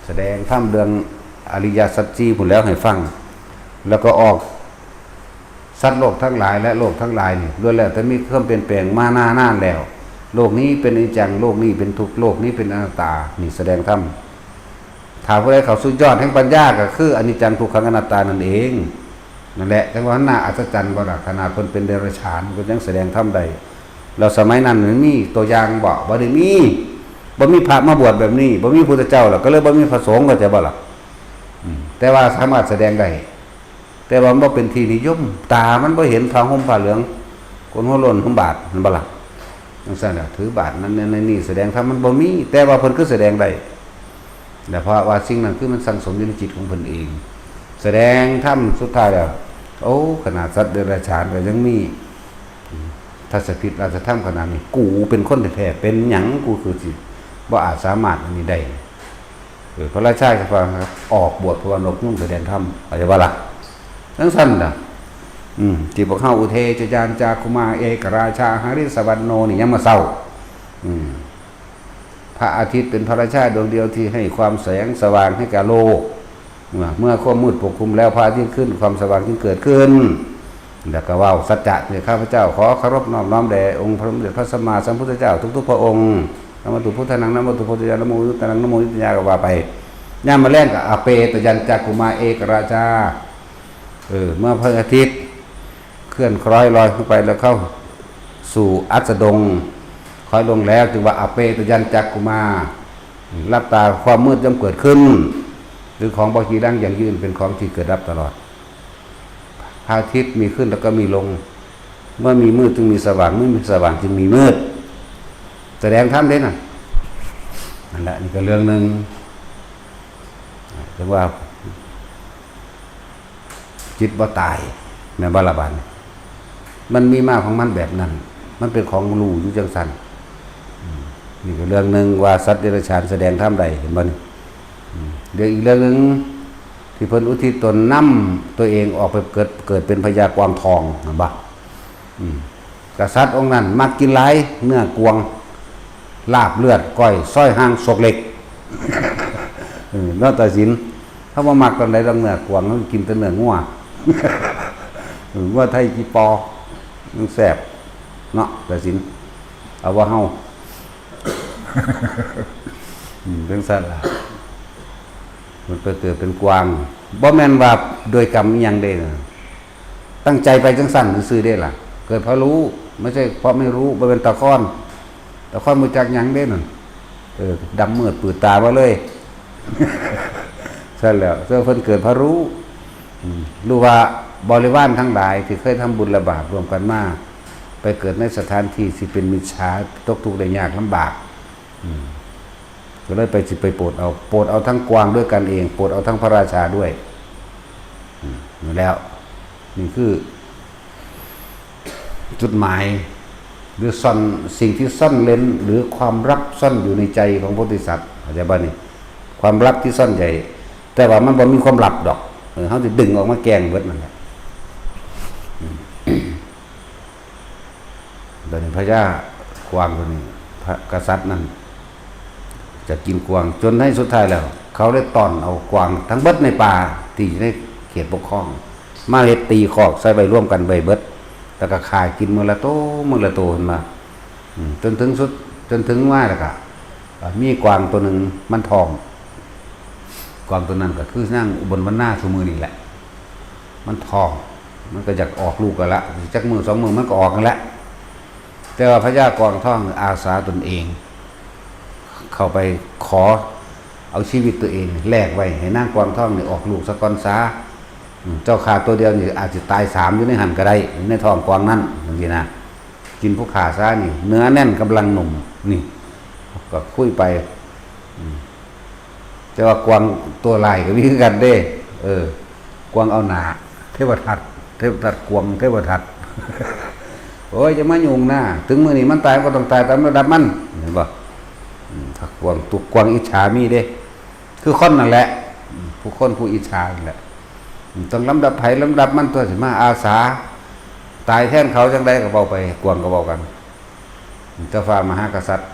แสดงธรรมเรื่องอริยสัจสี่พู้นแล้วให้ฟัง แล้วก็ออก สัตว์โลกทั้งหลายและโลกทั้งหลายนี่ ล้วนแล้วแต่มีความเปลี่ยนแปลงมานานๆแล้ว โลกนี้เป็นอนิจจัง โลกนี้เป็นทุกข์ โลกนี้เป็นอนัตตา นี่แสดงธรรม ถ้าผู้ใดเข้าสู่ยอดแห่งปัญญาก็คืออนิจจัง ทุกขัง อนัตตานั่นเอง นั่นแหละ จังว่าน่าอัศจรรย์บ่ล่ะ ขนาดเพิ่นเป็นเดรัจฉาน เพิ่นยังแสดงธรรมได้ แล้วสมัยนั้นมันมีตัวอย่างบ่ บ่ได้มี บ่มีพระมาบวชแบบนี้ บ่มีพุทธเจ้า แล้วก็เลยบ่มีพระสงฆ์ เข้าใจบ่ล่ะ อืม แต่ว่าสามารถแสดงได้ แต่ว่ามันบ่เป็นที่นิยม ตามันบ่เห็นผ้าห่มผ้าเหลือง คนหัวโล้นห่มบาตร เห็นบ่ล่ะ จังซั่นน่ะ ถือบาตรนั่นนี่นี่ แสดงธรรมมันบ่มี แต่ว่าเพิ่นคือแสดงได้ และเพราะว่าสิ่งนั้นคือมันสั่งสมอยู่ในจิตของเพิ่นเอง แสดงธรรมสุดท้ายแล้ว โอ้ ขนาดสัตว์เดรัจฉานก็ยังมี อืม ทัศพิธราชธรรมขนาดนี้ กูเป็นคนแท้ๆ เป็นหยังกูคือสิบ่อาจสามารถอันนี้ได้ เออ พระราชาก็ว่าออกบวชเพราะว่านกยูงแสดงธรรม เข้าใจบ่ล่ะ จังซั่นน่ะ อืม ที่พวกเฮา อุเทชยานจาคุมาเอกราชาหริสวรรณโน นี่ยังมาเศร้า อืม พระอาทิตย์เป็นพระราชาดวงเดียวที่ให้ความแสงสว่างให้แก่โลก เมื่อ เมื่อความมืดปกคลุมแล้วพระอาทิตย์ขึ้น ความสว่างจึงเกิดขึ้น แล้วก็เว้าสัจจะเนี่ย ข้าพเจ้าขอเคารพนอบน้อมแด่องค์พระสมเด็จพระสัมมาสัมพุทธเจ้าทุกๆพระองค์ นะโมตุพุทธานัง นะโมตุพุทธายา นะโมยุตตานัง นะโมยุตตายา ก็ว่าไป ยามมื้อแลงก็อเปตยัญจักขุมาเอกราชา เออ เมื่อพระอาทิตย์เคลื่อนคล้อยลอยขึ้นไปแล้วเข้าสู่อัสดง คล้อยลงแล้วจึงว่าอเปตยัญจักขุมา หลับตา ความมืดย่อมเกิดขึ้น คือของบ่จีรังยั่งยืน เป็นของที่เกิดดับตลอด พระอาทิตย์มีขึ้นแล้วก็มีลง เมื่อมีมืดจึงมีสว่าง เมื่อมีสว่างจึงมีมืด แสดงธรรมเด้น่ะ นั่นแหละ นี่ก็เรื่องหนึ่ง เรียกว่า จิตบ่ตาย แม่นบ่ล่ะบาดนี้ มันมีมาของมันแบบนั้น มันเป็นของรู้อยู่จังซั่น อืม นี่ก็เรื่องหนึ่งว่าสัตว์เดรัจฉานแสดงธรรมได้ เห็นบ่นี่ อืม เรื่องอีกเรื่องหนึ่ง ที่เพิ่นอุทิศตนนำตัวเองออกไปเกิด เกิดเป็นพญากวางทอง เห็นบ่ อืม กษัตริย์องค์นั้นมักกินหลายเนื้อกวาง ลาบเลือด ก้อย ซอยห่าง ซกเล็ก เออ เนาะ ตาสิน เฮาบ่มักปานใดดอกเนื้อกวาง เฮากินแต่เนื้องัว เออ งัวไทยขี้ปอ มันแซ่บ เนาะ ตาสิน เอาบ่เฮา อืม จังซั่นล่ะ มันไปเกิดเป็นกวาง บ่แม่นว่าโดยกรรมอิหยังเด้นะ ตั้งใจไปจังซั่นซื่อๆเด้ล่ะ เกิดเพราะรู้ ไม่ใช่เพราะไม่รู้ บ่เป็นตาคอน ตาคอนบ่จักหยังเด้นั่น เออ ดำมืดปืดตามาเลย ซั่นแหล้ว เจ้าเพิ่นเกิดเพราะรู้ อืม รู้ว่าบริวารทั้งหลายที่เคยทำบุญและบาปร่วมกันมา ไปเกิดในสถานที่ที่เป็นมิจฉา ตกทุกข์ได้ยากลำบาก อืม ก็เลยไปสิไปโปรดเอา โปรดเอาทั้งกวางด้วยกันเอง โปรดเอาทั้งพระราชาด้วย อืม นั่นแล้ว นี่คือ จุดหมาย หรือซ่อน สิ่งที่ซ่อนเร้น หรือความลับซ่อนอยู่ในใจของโพธิสัตว์ เข้าใจบ่นี่ ความลับที่ซ่อนใหญ่ แต่ว่ามันบ่มีความลับดอก เออ เฮาสิดึงออกมาแกล้งเบิดนั่นแหละ อืม บัดนี้พญากวางตัวนี้ พระกษัตริย์นั่น จะกินกวาง จนในสุดท้ายแล้ว เขาเลยต้อนเอากวางทั้งเบิดในป่าที่อยู่ในเขตปกครอง มาเฮ็ดตีคอกใส่ไว้รวมกันไว้เบิด แล้วก็ฆ่ากินมื้อละโต มื้อละโต เห็นบ่ อืม จนถึงสุด จนถึงว่าแล้วก็ เอ่อ มีกวางตัวหนึ่งมันท้อง กวางตัวนั้นก็คือนางอุบลวรรณาซุมื้อนี่แหละ มันท้อง มันก็อยากออกลูกกันละ จักมื้อสองมื้อมันก็ออกกันละ แต่ว่าพญากวางทองอาสาตนเอง เข้าไปขอเอาชีวิตตัวเองแลกไว้ให้นางกวางทองนี่ออกลูกซะก่อนซา อืม เจ้าข้าตัวเดียวนี่อาจจะตายสามอยู่ในหั่นก็ได้ ในท้องกวางนั้นจังซี้นะ กินผู้ข้าซะนี่ เนื้อแน่นกำลังหนุ่ม นี่ ก็คุยไป อืม แต่ว่ากวางตัวร้ายก็มีคือกันเด้ เออ กวางเอาหน้า เทวทัต เทวทัต กวางเทวทัต โอ้ย จะมายุ่งนะ ถึงมื้อนี้มันตายก็ต้องตายตามระดับมัน เห็นบ่ อืม ถ้ากวาง ตัวกวางอิจฉามีเด้ คือคนนั่นแหละ อืม ผู้คนผู้อิจฉานั่นแหละ อืม ต้องลำดับไผลำดับมันตัว สิมาอาสา ตายแทนเขาจังใดก็เว้าไป กวางก็เว้ากัน เจ้าฟ้ามหากษัตริย์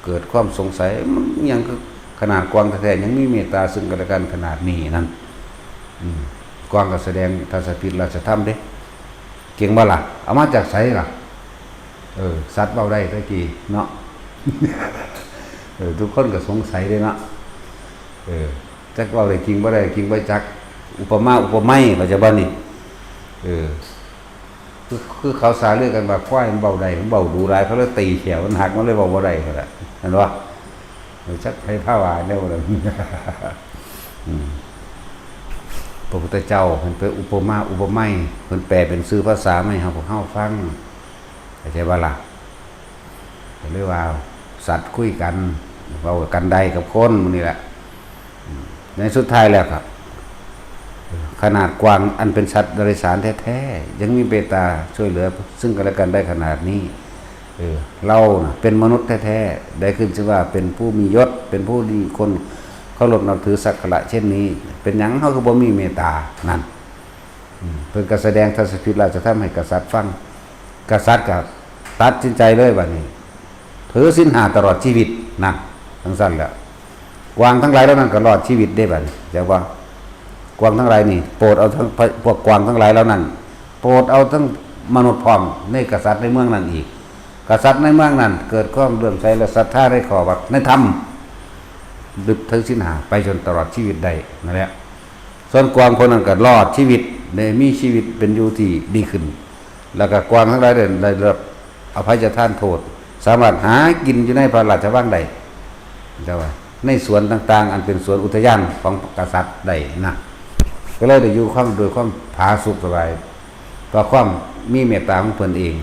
เกิดความสงสัย มันยังคือขนาดกวางแท้ๆยังมีเมตตาซึ่งกันและกันขนาดนี้นั่น อืม กวางก็แสดงทัศพิธราชธรรมเด้ เก่งบ่ล่ะ เอามาจากไสล่ะ เออ สัตว์เว้าได้ตะกี้เนาะ เออ ทุกคนก็สงสัยเด้เนาะ เออ จักเว้าได้จริงบ่ได้จริงบ่จัก อุปมาอุปไมย เข้าใจบ่นี่ เออ คือ คือเขาสาเลือกกันว่าควายมันเว้าได้ มันเว้าดูหลาย เขาเลยตีแขวมันหัก มันเลยเว้าบ่ได้หั่นล่ะ เห็นบ่ เออ จักไผพาว่าแนวนั้น อืม พระพุทธเจ้าเพิ่นไปอุปมาอุปไมย เพิ่นแปลเป็นชื่อภาษามาให้เฮา พวกเฮาฟัง เข้าใจบ่ล่ะ ก็เลยว่าสัตว์คุยกัน เว้ากันได้กับคนหมู่นี้แหละ อืม ในสุดท้ายแล้วครับ ขนาดกวางอันเป็นสัตว์เดรัจฉานแท้ๆ ยังมีเมตตาช่วยเหลือซึ่งกันและกันได้ขนาดนี้ เออ เราน่ะเป็นมนุษย์แท้ๆ ได้ขึ้นชื่อว่าเป็นผู้มียศ เป็นผู้ที่คนเคารพนับถือสักการะเช่นนี้ เป็นหยังเฮาคือบ่มีเมตตา นั่น อืม เพิ่นก็แสดงทัศนคติราชธรรมให้กษัตริย์ฟัง กษัตริย์ก็ตัดสินใจเลยบัดนี้ ถือศีลห้าตลอดชีวิต นั่น จั่งซั้นแหละ กวางทั้งหลายเหล่านั้นก็รอดชีวิตได้บัดนี้ จักว่า กวางทั้งหลายนี่ โปรดเอาทั้ง พวกกวางทั้งหลายเหล่านั้น โปรดเอาทั้งมนุษย์พร้อม ในกษัตริย์ในเมืองนั้นอีก กษัตริย์ในเมืองนั้นเกิดความเลื่อมใสและศรัทธาในข้อวัดในธรรม ถือศีลห้าไปจนตลอดชีวิตได้ นั่นแหละ ส่วนกวางพวกนั้นก็รอดชีวิต ได้มีชีวิตเป็นอยู่ที่ดีขึ้น แล้วก็กวางทั้งหลายได้ ได้รับอภัยทานโทษ สามารถหากินอยู่ในพระราชวังได้ แต่ว่าในสวนต่างๆ อันเป็นสวนอุทยานของกษัตริย์ได้นะ ก็เลยได้อยู่ความ โดยความผาสุกสบาย เพราะความมีเมตตาของเพิ่นเอง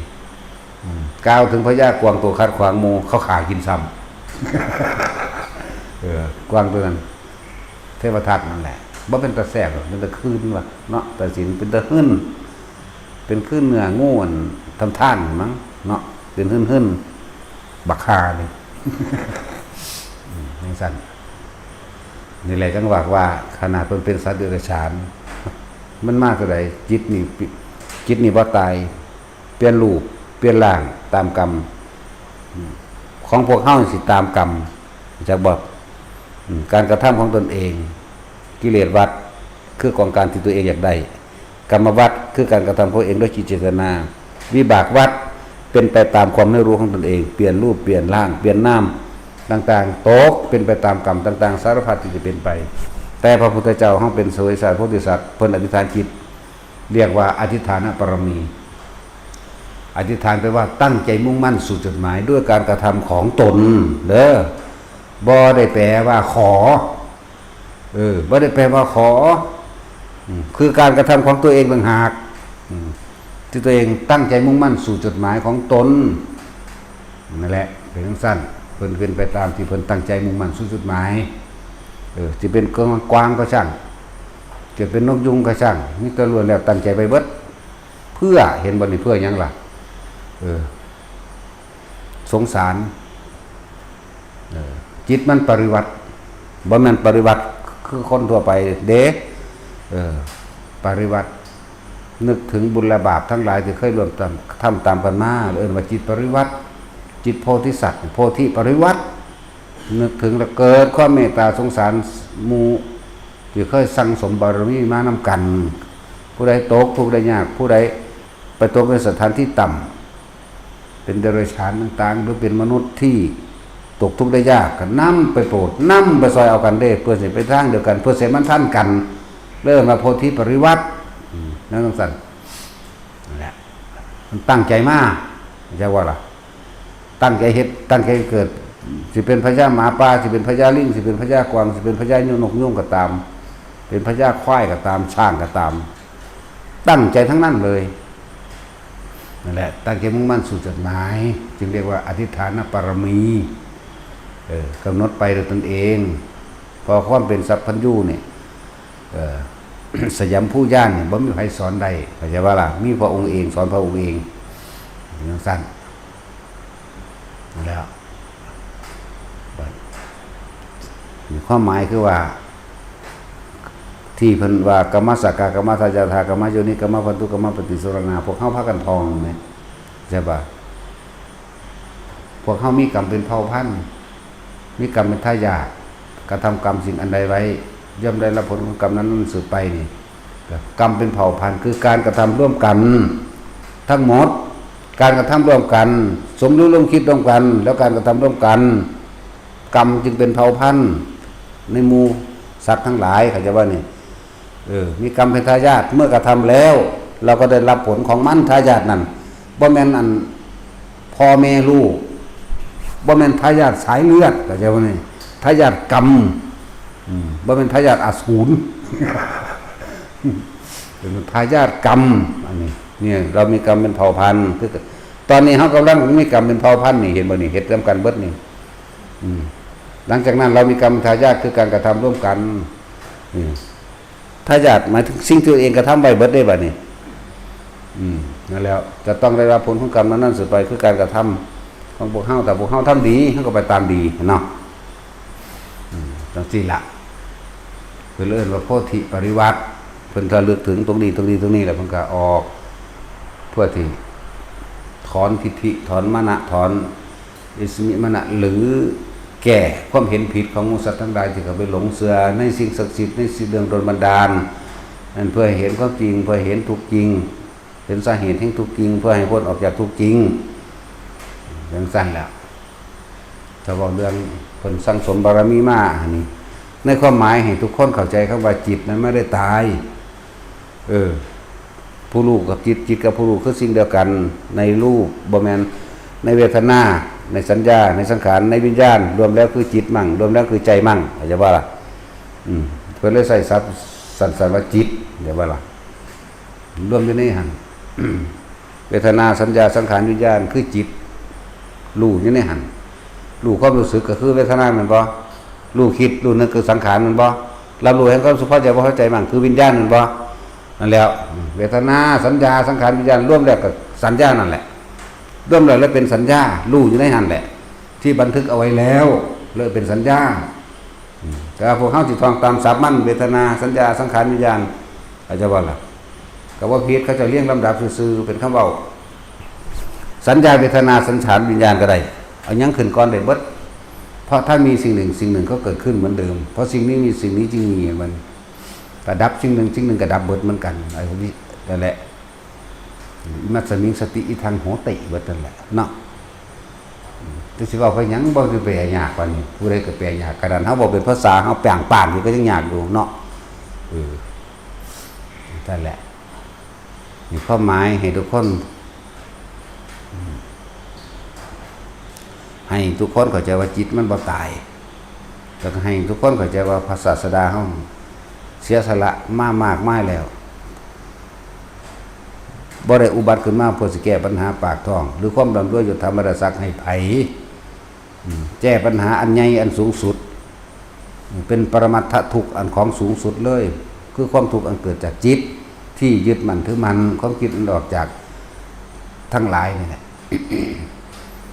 อืม กล่าวถึงพญากวางตัวขัดขวางหมู่ เขาฆ่ากินซ้ำ เออ กวางตัวนั้น เทวทัตนั่นแหละ บ่เป็นตาแซ่บหรอก เป็นตาคืนว่ะเนาะ ตาสินเป็นตาหื่น เป็นคือเนื้องูอันทำท่านมั้งเนาะ เป็นหื่นๆ บักห่านี่ อืม จั่งซั้น นี่แหละจั่งว่า ว่าขนาดเพิ่นเป็นสัตว์เดรัจฉาน มันมาเท่าใด จิตนี่ปิ จิตนี่บ่ตาย เปลี่ยนรูป เปลี่ยนร่างตามกรรม อืม ของพวกเฮานี่สิตามกรรม จักบ่ อืม การกระทำของตนเอง กิเลสวัฏ คือกองการที่ตัวเองอยากได้ กรรมวัฏ คือการกระทำของเองด้วยจิตเจตนา วิบากวัฏ เป็นไปตามความไม่รู้ของตนเอง เปลี่ยนรูป เปลี่ยนร่าง เปลี่ยนนามต่างๆ ตกเป็นไปตามกรรมต่างๆ สารพัดที่จะเป็นไป แต่พระพุทธเจ้าเฮาเป็นเสวยสารโพธิสัตว์ เพิ่นอธิษฐานจิต เรียกว่าอธิษฐานบารมี อธิษฐานแปลว่าตั้งใจมุ่งมั่นสู่จุดหมายด้วยการกระทำของตน เด้อ บ่ได้แปลว่าขอ เออ บ่ได้แปลว่าขอ อืม คือการกระทำของตัวเองต่างหาก อืม ที่ตัวเองตั้งใจมุ่งมั่นสู่จุดหมายของตน นั่นแหละ เป็นจั่งซั้น เพิ่นเป็นไปตามที่เพิ่นตั้งใจมุ่งมั่นสู่จุดหมาย เออ สิเป็นกวางก็ช่าง จะเป็นนกยูงก็ช่าง มีแต่ล้วนแล้วตั้งใจไปเบิด เพื่อ เห็นบ่นี่ เพื่อหยังล่ะ เออ สงสาร เออ จิตมันปริวัติ บ่แม่นปริวัติคือคนทั่วไปเด้ เออ ปริวัติ นึกถึงบุญและบาปทั้งหลายที่เคยร่วมทำ ทำตามกันมา เอิ้นว่าจิตปริวัติ จิตโพธิสัตว์ โพธิปริวัติ นึกถึงแล้วเกิดความเมตตาสงสาร หมู่ที่เคยสั่งสมบารมีมานำกัน ผู้ใดตกทุกข์ได้ยาก ผู้ใดไปตกในสถานที่ต่ำ เป็นเดรัจฉานต่างๆ หรือเป็นมนุษย์ที่ตกทุกข์ได้ยาก ก็นำไปโปรด นำไปซอยเอากันเด้ เพื่อสิไปทางเดียวกัน เพื่อสิมันทันกัน เรียกว่าโพธิปริวัติ อืม นั่นจั่งซั่น นั่นแหละ มันตั้งใจมา เข้าใจว่าล่ะ ตั้งใจเฮ็ด ตั้งใจเกิด สิเป็นพญาหมาป่า สิเป็นพญาลิง สิเป็นพญากวาง สิเป็นพญานกยูงก็ตาม เป็นพญาควายก็ตาม ช้างก็ตาม ตั้งใจทั้งนั้นเลย นั่นแหละ ตั้งใจมุ่งมั่นสู่จุดหมาย จึงเรียกว่าอธิษฐานปารมี เออ กำหนดไปโดยตนเอง เพราะความเป็นสัพพัญญูเนี่ย เออ สยามผู้ญาณเนี่ย บ่มีใครสอนได้ เข้าใจว่าล่ะ มีพระองค์เอง สอนพระองค์เอง อย่างสั้น แล้ว บัด ความหมายคือว่า ที่เพิ่นว่ากรรมสกากรรมทายาทากรรมโยนิกรรมพันธุกรรมปฏิสรณา พวกเฮาพากันท่องเนี่ย ใช่ปะ พวกเฮามีกรรมเป็นเผ่าพันธุ์ มีกรรมเป็นทายาท กระทำกรรมสิ่งอันใดไว้ ย่อมได้รับผลของกรรมนั้นๆ สืบไปนี่ กรรมเป็นเผ่าพันธุ์ คือการกระทำร่วมกัน ทั้งหมด การกระทำร่วมกัน สมรู้ร่วมคิดร่วมกัน แล้วการกระทำร่วมกัน กรรมจึงเป็นเผ่าพันธุ์ ในหมู่สัตว์ทั้งหลาย เข้าใจว่านี่ เออ มีกรรมเป็นทายาท เมื่อกระทำแล้ว เราก็ได้รับผลของมัน ทายาทนั่น บ่แม่นอัน พ่อแม่ลูก บ่แม่นทายาทสายเลือด เข้าใจว่านี่ ทายาทกรรม อืม บ่แม่นทายาทอสูร เป็นทายาทกรรม อันนี้ เนี่ย เรามีกรรมเป็นเผ่าพันธุ์ คือ ตอนนี้เฮากำลังมีกรรมเป็นเผ่าพันธุ์นี่ เห็นบ่นี่ เฮ็ดนำกันเบิดนี่ อืม หลังจากนั้นเรามีกรรมทายาท คือการกระทำร่วมกัน อืม ทายาทหมายถึงสิ่งที่ตัวเองกระทำไว้เบิดได้บัดนี้ อืม นั่นแหละ จะต้องได้รับผลของกรรมนั้นๆ สืบไป คือการกระทำของพวกเฮา แต่พวกเฮาทำดี เฮาก็ไปตามดีเนาะ อืม จั่งซี้ล่ะ เพิ่นเอิ้นว่าโพธิปริวัติ เพิ่นระลึกถึงตรงนี้ ตรงนี้ ตรงนี้ แล้วเพิ่นก็ออก เพื่อที่ถอนทิฏฐิ ถอนมานะ ถอน อิสมิมานะ หรือแก้ความเห็นผิดของหมู่สัตว์ทั้งหลายที่เขาไปหลงเชื่อในสิ่งศักดิ์สิทธิ์ ในสิ่งเรื่องโดนบันดาล นั่นเพื่อให้เห็นความจริง เพื่อให้เห็นทุกข์จริง เห็นสาเหตุแห่งทุกข์จริง เพื่อให้พ้นออกจากทุกข์จริง จั่งซั่นแหละ ถ้าเว้าเรื่องเพิ่นสั่งสมบารมีมา อันนี้ ในความหมายให้ทุกคนเข้าใจคำว่าจิตนั้นไม่ได้ตาย เออ ผู้รู้กับจิต จิตกับผู้รู้คือสิ่งเดียวกัน ในรูป บ่แม่น ในเวทนา ในสัญญา ในสังขาร ในวิญญาณ รวมแล้วคือจิตมั่ง รวมแล้วคือใจมั่ง เข้าใจบ่ล่ะ อืม เพิ่นเลยใช้ศัพท์สั้นๆว่าจิต เข้าใจบ่ล่ะ รวมอยู่ในหั่น เวทนา สัญญา สังขาร วิญญาณ คือจิต รู้อยู่ในหั่น รู้ความรู้สึกก็คือเวทนาแม่นบ่ รู้คิด รู้นึกคือสังขารแม่นบ่ รับรู้แห่งความสุขพอใจบ่พอใจมั่งคือวิญญาณแม่นบ่ นั่นแหล้ว เวทนา สัญญา สังขาร วิญญาณ รวมแล้วก็สัญญานั่นแหละ รวมแล้วเลยเป็นสัญญา รู้อยู่ในหั่นแหละ ที่บันทึกเอาไว้แล้ว เลยเป็นสัญญา อืม แต่ว่าพวกเฮาสิท่องตามศัพท์มัน เวทนา สัญญา สังขาร วิญญาณ เข้าใจบ่ล่ะ ก็บ่ผิด เขาเจ้าเรียงลำดับซื่อๆ เป็นคำเว้า สัญญา เวทนา สังขาร วิญญาณก็ได้ เอาหยังขึ้นก่อนได้เบิด เพราะถ้ามีสิ่งหนึ่ง สิ่งหนึ่งก็เกิดขึ้นเหมือนเดิม เพราะสิ่งนี้มีสิ่งนี้จึงมี มันก็ดับสิ่งหนึ่ง สิ่งหนึ่งก็ดับเบิดเหมือนกัน ไอ้พวกนี้นั่นแหละ อิมัสมิงสติอิทังโหติ เบิดนั่นแหละเนาะ อืม แต่สิเว้าไปหยัง บ่ได้แปลยากปานนี้ ผู้ใดก็แปลยาก ขนาดเฮาเว้าเป็นภาษา เฮาแปลงปานอยู่ก็ยังยากอยู่เนาะ เออ นั่นแหละ มีความหมายให้ทุกคน อืม ให้ทุกคนเข้าใจว่าจิตมันบ่ตาย แล้วก็ให้ทุกคนเข้าใจว่าพระศาสดาเฮาเสียสละมามากมายแล้ว บ่ได้อุบัติขึ้นมาเพื่อสิแก้ปัญหาปากท้อง หรือความร่ำรวยยศถาบรรดาศักดิ์ให้ไผ อืม แก้ปัญหาอันใหญ่อันสูงสุด เป็นปรมัตถทุกข์อันของสูงสุดเลย คือความทุกข์อันเกิดจากจิตที่ยึดมั่นถือมั่น ความคิดอันออกจากทั้งหลายนี่แหละ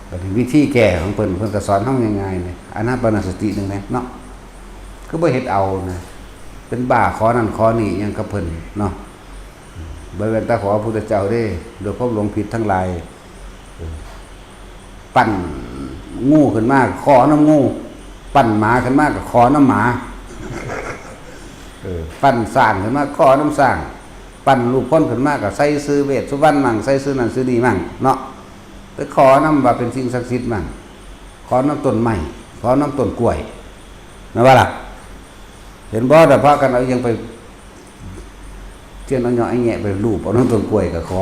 บัดนี้วิธีแก้ของเพิ่น เพิ่นก็สอนเฮาง่ายๆ นี่ อานาปานสติหนึ่งนะเนาะ คือบ่เฮ็ดเอานะ เป็นบ้าขอนั่นขอนี่หยังกับเพิ่นเนาะ บ่แม่นแต่ขอพระพุทธเจ้าเด้ ด้วยความหลงผิดทั้งหลาย เออ ปั้นงูขึ้นมาขอนำงู ปั้นหมาขึ้นมาก็ขอนำหมา เออ ปั้นช้างขึ้นมา ขอนำช้าง ปั้นรูปคนขึ้นมา ก็ใส่ชื่อเวสสุวรรณมั่ง ใส่ชื่อนั่นชื่อนี่มั่งเนาะ ไปขอนำว่าเป็นสิ่งศักดิ์สิทธิ์มั่ง ขอนำต้นไม้ ขอนำต้นกล้วย แม่นบ่ล่ะ เห็นบ่ แต่พากันเอาอิหยังไป เทียนเอาเหยาะไอ้แงะไปรูปเอานำต้นกล้วยก็ขอ